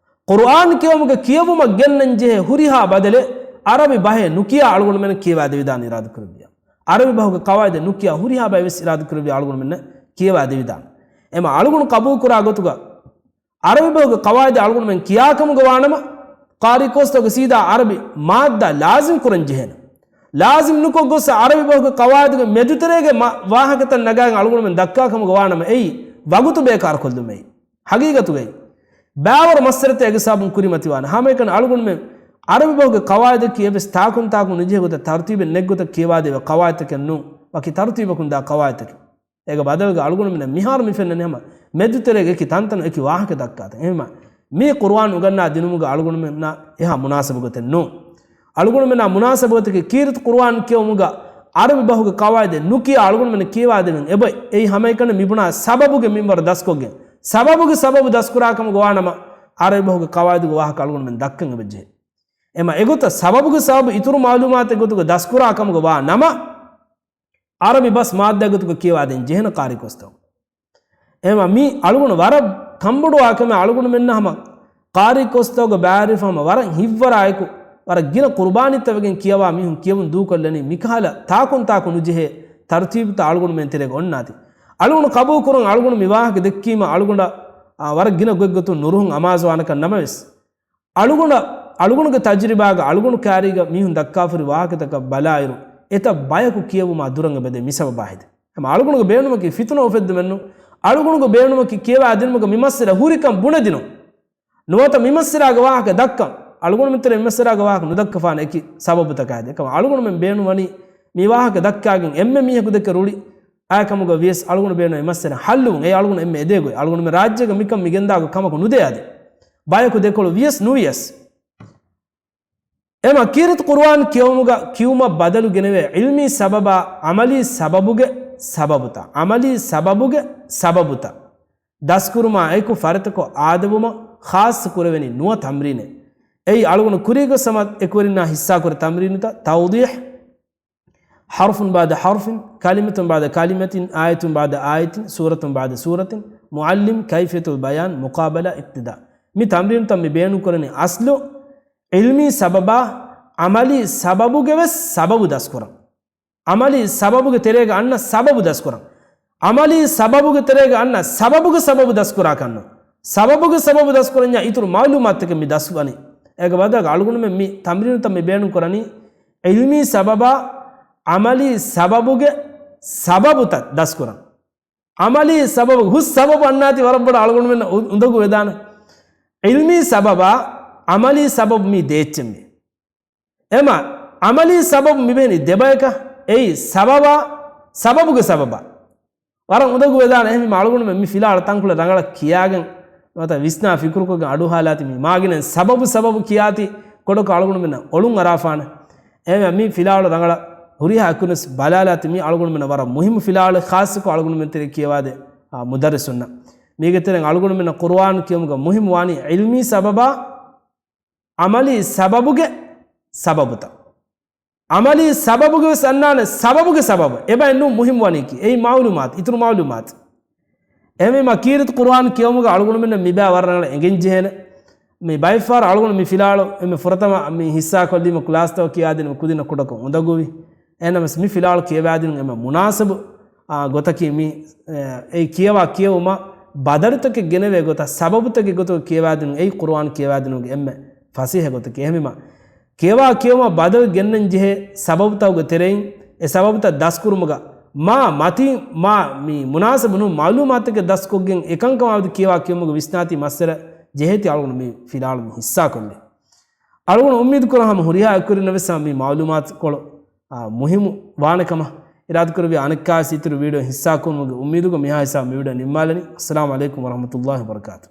ޤުރުއާން ކިޔެވުމުގެ ކިޔެވުމަށް ގެންނަން ޖެހޭ ހުރިހާ ބަދަލެއް ޢަރަބި ބަހެއް ނުކިޔާ އަޅުގަނޑުމެން ކިޔަވާ ދެވިދާނެ އިރާދަކުރެއްވިޔާ. ޢަރަބި ބަހުގެ ޤަވާއިދެއް ނުކިޔާ ހުރިހާ ބައެއް ވެސް އިރާދަކުރެއްވިޔާ އަޅުގަނޑުމެންނަށް ކިޔަވާ ދެވިދާނެ. އެމާ އަޅުގަނޑު ޤަބޫލުކުރާ ގޮތުގަ ޢަރަބި ބަހުގެ ޤަވާއިދު އަޅުގަނޑުމެން ކިޔާކަމުގަ ވާނަމަ، ޤާރީ ކޯސްތަކުގެ ސީދާ ޢަރަބި މާއްދާ ލާޒިމް ކުރަން ޖެހޭނެ. ލާޒިމް ނުކޮށް ގޮސް ޢަރަބި ބަހުގެ ޤަވާއިދުގެ މެދުތެރޭގެ މަ-، ވާހަކަތައް ނަގާގެން އަޅުގަނޑުމެން ދައްކާ ކަމުގަ ވާނަމަ، އެއީ ވަގުތު ބޭކާރުކޮށްލުމެއް. ޙަޤީޤަތުގައި ބާވަރު މައްސަލަތައް އެގެ ސަބަބުން ކުރިމަތިވާނެ. ހަމައެކަނި އަޅުގަނޑުމެން ޢަރަބި ބަހުގެ ޤަވާއިދަކީ އެއްވެސް ތާކުން ތާކު ނުޖެހޭ ގޮތަށް ތަރުތީބެއް ނެތް ގޮތަށް ކިޔަވާދެވޭ ޤަވާއިދުތަކެއް ނޫން. ވަކި ތަރުތީބަކުން ދާ ޤަވާއިދުތަކެއް. އޭގެ ބަދަލުގަ އަޅުގަނޑުމެންނަށް މިހާރު މި ފެންނަނީ ހަމަ މެދުތެރޭގެ އެކި ތަންތަނު އެކި ވާހަކަ ދައްކާތަން. އެހެންވީމަ، މީ ޤުރުއާން އުނގަންނާ ދިނުމުގަ އަޅުގަނޑުމެންނާ އެހާ މުނާސަބު ގޮތެއް ނޫން. އަޅުގަނޑުމެންނާ މުނާސަބު ގޮތަކީ ކީރިތި ޤުރުއާން ކިޔެވުމުގަ ޢަރަބި ބަހުގެ ޤަވާއިދެއް ނުކިޔާ އަޅުގަނޑުމެން ކިޔަވާދެވެން އެބައޮތް. އެއީ ހަމައެކަނި މިބުނާ ސަބަބުގެ މިންވަރު ދަސްކޮށްގެން، ސަބަބުގެ ސަބަބު ދަސްކުރާ ކަމުގަ ވާނަމަ، ޢަރަބި ބަހުގެ ޤަވާއިދުގެ ވާހަކަ އަޅުގަނޑުމެން ދައްކަން އެބަޖެހޭ. އެމަ އެގޮތަށް ސަބަބުގެ ސަބަބު އިތުރު މަޢުލޫމާތެއް ގޮތުގަ ދަސްކުރާ ކަމުގަ ވާ ނަމަ، ޢަރަބި ބަސް މާއްދާ ގޮތުގަ ކިޔަވާދޭން ޖެހޭނެ ޤާރީ ކޯސްތައް. އެމަ މީ އަޅުގަނޑު ވަރަށް ކަންބޮޑުވާ ކަމެއް. އަޅުގަނޑުމެންނަށް ހަމަ ޤާރީ ކޯސްތަކުގަ ބައިވެރިވެފަ ހަމަ ވަރަށް ހިތްވަރާއެކު، ވަރަށް ގިނަ ޤުރުބާނީތައް ވެގެން ކިޔަވާ މީހުން ކިޔެވުން ދޫކޮށްލަނީ މިކަހަލަ ތާކުން ތާކު ނުޖެހޭ ތަރުތީބުތައް އަޅުގަނޑުމެން ތެރޭގަ އޮންނާތީ. އަޅުގަނޑު ޤަބޫލު ކުރަން އަޅުގަނޑު މި ވާހަކަ ދެއްކީމަ އަޅުގަނޑަށް، އާ، ވަރަށް ގިނަ ގޮތްގޮތުން ނުރުހުން އަމާޒުވާނެކަން ނަމަވެސް، އަޅުގަނޑަށް، އަޅުގަނޑުގެ ތަޖުރިބާގަ އަޅުގަނޑު ކާރީގަ މީހުން ދައްކާފަހުރި ވާހަކަތަކަށް ބަލާއިރު، އެތައް ބަޔަކު ކިޔެވުމާ ދުރަށް އެބަދޭ މި ސަބަބާ ހެދި. ހަމަ އަޅުގަނޑުގެ ބޭނުމަކީ ފިތުނަ އުފެއްދުމެއްނު، އަޅުގަނޑުގެ ބޭނުމަކީ ކިޔަވާ ދިނުމުގަ މި މައްސަލަ ހުރިކަން ބުނެދިނުން. ނުވަތަ މި މައްސަލާގެ ވާހަކަ ދައްކަން، އަޅުގަނޑުމެން ތެރޭ މި މައްސަލާގެ ވާހަކަ ނުދައްކަފާނެ އެކި ސަބަބުތަކާ ހެދި. އެކަމަ އަޅުގަނޑުމެން ބޭނުންވަނީ މި ވާހަކަ ދައްކާގެން އެންމެ މީހަކު ދެކެ ރުޅި އާ ކަމުގަ ވިޔަސް އަޅުގަނޑު ބޭނުން އެ މައްސަލަ ހައްލުވުން. އެ އަޅުގަނޑު އެންމެ އެދޭ ގޮތް. އަޅުގަނޑުމެން ރާއްޖޭގަ މިކަން މި ގެންދާ ގޮތް ކަމަކު ނުދޭ އަދި. ބަޔަކު ދެކޮޅު ވިޔަސް ނުވިޔަސް. އެމަ ކީރިތި ޤުރުއާން ކިޔެވުމުގަ ކިޔުމަށް ބަދަލު ގެނެވޭ ޢިލްމީ ސަބަބާ ޢަމަލީ ސަބަބުގެ ސަބަބުތައް، ޢަމަލީ ސަބަބުގެ ސަބަބުތައް. ދަސްކުރުމާ އެކު ފަރިތަކޮށް އާދެވުމަށް ޚާއްޞަ ކުރެވެނީ ނުވަ ތަމްރީނެއް. އެއީ އަޅުގަނޑު ކުރީގޮސް ހަމަ އެކުވެރިންނާ ހިއްސާކުރި ތަމްރީނުތައް، ތައުޟީޙް، ޙަރްފުން ބަޢްދަ ޙަރްފިން، ކަލިމަތުން ބަޢްދަ ކަލިމަތިން، އާޔަތުން ބަޢްދަ އާޔަތިން، ސޫރަތުން ބަޢްދަ ސޫރަތިން، މުޢައްލިމް، ކައިފިޔަތުލް ބަޔާން، މުޤާބަލާ، އިޤްތިދާ. މި ތަމްރީނުތައް މި ބޭނުންކުރަނީ އަސްލު ޢިލްމީ ސަބަބާ ޢަމަލީ ސަބަބުގެ ވެސް ސަބަބު ދަސްކުރަން. ޢަމަލީ ސަބަބުގެ ތެރޭގަ އަންނަ ސަބަބު ދަސްކުރަން. ޢަމަލީ ސަބަބުގެ ތެރޭގަ އަންނަ ސަބަބުގެ ސަބަބު ދަސްކުރާކަށްނު. ސަބަބުގެ ސަބަބު ދަސްކުރަންޏާ އިތުރު މަޢުލޫމާތުތަކެއް މި ދަސްވަނީ. އޭގެ ބަދަލުގަ އަޅުގަނޑުމެން މި ތަމްރީނުތައް މި ބޭނުންކުރަނީ ޢިލްމީ ސަބަބާ ޢަމަލީ ސަބަބުގެ ސަބަބުތައް ދަސްކުރަން. ޢަމަލީ ސަބަބު، ހުސް ސަބަބު އަންނާތީ ވަރަށް ބޮޑަށް އަޅުގަނޑުމެންނަށް އު-، އުނދަގޫ ވެދާނެ. ޢިލްމީ ސަބަބާ ޢަމަލީ ސަބަބު މީ ދޭއްޗެއް މީ. އެމަ ޢަމަލީ ސަބަބު މިބޭނީ ދެބަޔަކަށް. އެއީ ސަބަބާ، ސަބަބުގެ ސަބަބާ. ވަރަށް އުނދަގޫ ވެދާނެ. އެހެންވީމަ އަޅުގަނޑުމެން މި ފިލާވަޅު ތަންކޮޅެއް ރަނގަޅަށް ކިޔާގެން ނުވަތަ ވިސްނާ ފިކުރުކޮށްގެން އަޑުއަހާލާތި މި މާގިނައިން ސަބަބު ސަބަބު ކިޔާތި ކޮޑަކޮށް އަޅުގަނޑުމެންނަށް އޮޅުން އަރާފާނެ. އެހެންވެ މި ފިލާވަޅު ރަނގަޅަށް ހުރިހާ އެކުނަސް ބަލާލާތި މި އަޅުގަނޑުމެންނަށް ވަރަށް މުހިއްމު ފިލާވަޅެއް، ޚާއްޞަކޮށް އަޅުގަނޑުމެން ތެރެ ކިޔަވާދޭ، އާ، މުދައްރިސުންނަށް. މީގެ ތެރެއިން އަޅުގަނޑުމެންނަށް ޤުރުއާން ކިޔުމުގަ މުހިއްމު ވާނީ ޢިލްމީ ސަބަބާ ޢަމަލީ ސަބަބުގެ ސަބަބުތައް. ޢަމަލީ ސަބަބުގެ ވެސް އަންނާނެ ސަބަބުގެ ސަބަބު. އެބައިން ނޫން މުހިއްމު ވަނީކީ. އެއީ މަޢުލޫމާތު، އިތުރު މަޢުލޫމާތު. އެހެންވީމަ ކީރިތި ޤުރުއާން ކިޔެވުމުގަ އަޅުގަނޑުމެންނަށް މިބާ ވަރަށް ރަނގަޅަށް އެނގެން ޖެހޭނެ. މި ބައެއްފަހަރު އަޅުގަނޑު މި ފިލާވަޅު އެންމެ ފުރަތަމަ މި ހިއްސާކޮށްލީމަ ކްލާސްތަކަށް ކިޔާދިނުމަ ކުދިންނަށް ކުޑަކޮށް އުނދަގޫވި. އެހެންނަމަވެސް މި ފިލާވަޅު ކިޔަވާދިނުން އެންމެ މުނާސަބު، އާ، ގޮތަކީ މި، އެ، އެ ކިޔަވާ ކިޔެވުމަށް ބަދަލުތަކެއް ގެނެވޭ ގޮތަށް، ސަބަބުތަކެއް ގޮތުގަ ކިޔަވާދިނުން އެއީ ޤުރުއާން ކިޔަވާދިނުމުގެ އެންމެ ފަސޭހަ ގޮތަކީ. އެހެންވީމަ ކިޔަވާ ކިޔެވުމަށް ބަދަލު ގެންނަން ޖެހޭ ސަބަބުތަކުގެ ތެރެއިން އެ ސަބަބުތައް ދަސްކުރުމުގަ މާ މަތީ މާ މި މުނާސަބު ނޫން މަޢުލޫމާތުތަކެއް ދަސްކޮށްގެން އެކަންކަމާ ވަދެ ކިޔަވާ ކިޔެވުމުގެ ވިސްނާތީ މައްސަލަ ޖެހޭތީ އަޅުގަނޑު މި ފިލާވަޅު މި ހިއްސާކޮށްލީ. އަޅުގަނޑު އުއްމީދު ކުރަން ހަމަ ހުރިހާ އެކުވެރިންނަށް ވެސް ހަމަ މި މަޢުލޫމާތުކޮޅު، އާ، މުހިއްމު ވާނެ ކަމަށް އިރާދަކުރެއްވި. އަނެއްކާވެސް އިތުރު ވީޑިއޯ ހިއްސާކުރުމުގެ އުއްމީދުގަ މިހާ ހިސާބު މި ވީޑިއޯ ނިންމާލަނީ. އައްސަލާމު ޢަލައިކުމް ވަރަޙްމަތުﷲި ވަބަރަކާތުހު.